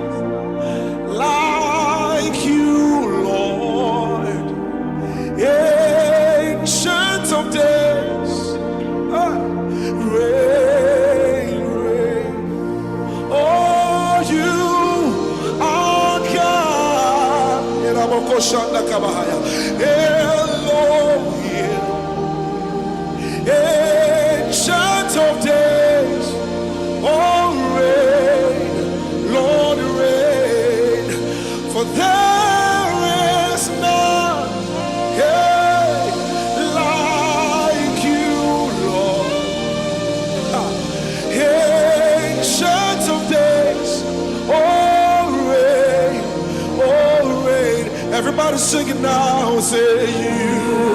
like you, Lord. Ancient of days. Ah, reign, reign. Oh, you are God. Elohim. Ancient of days. Oh, reign, Lord, reign. For there is none hey, like you, Lord. Ancient of days, oh reign, oh reign. Everybody sing it now, say you.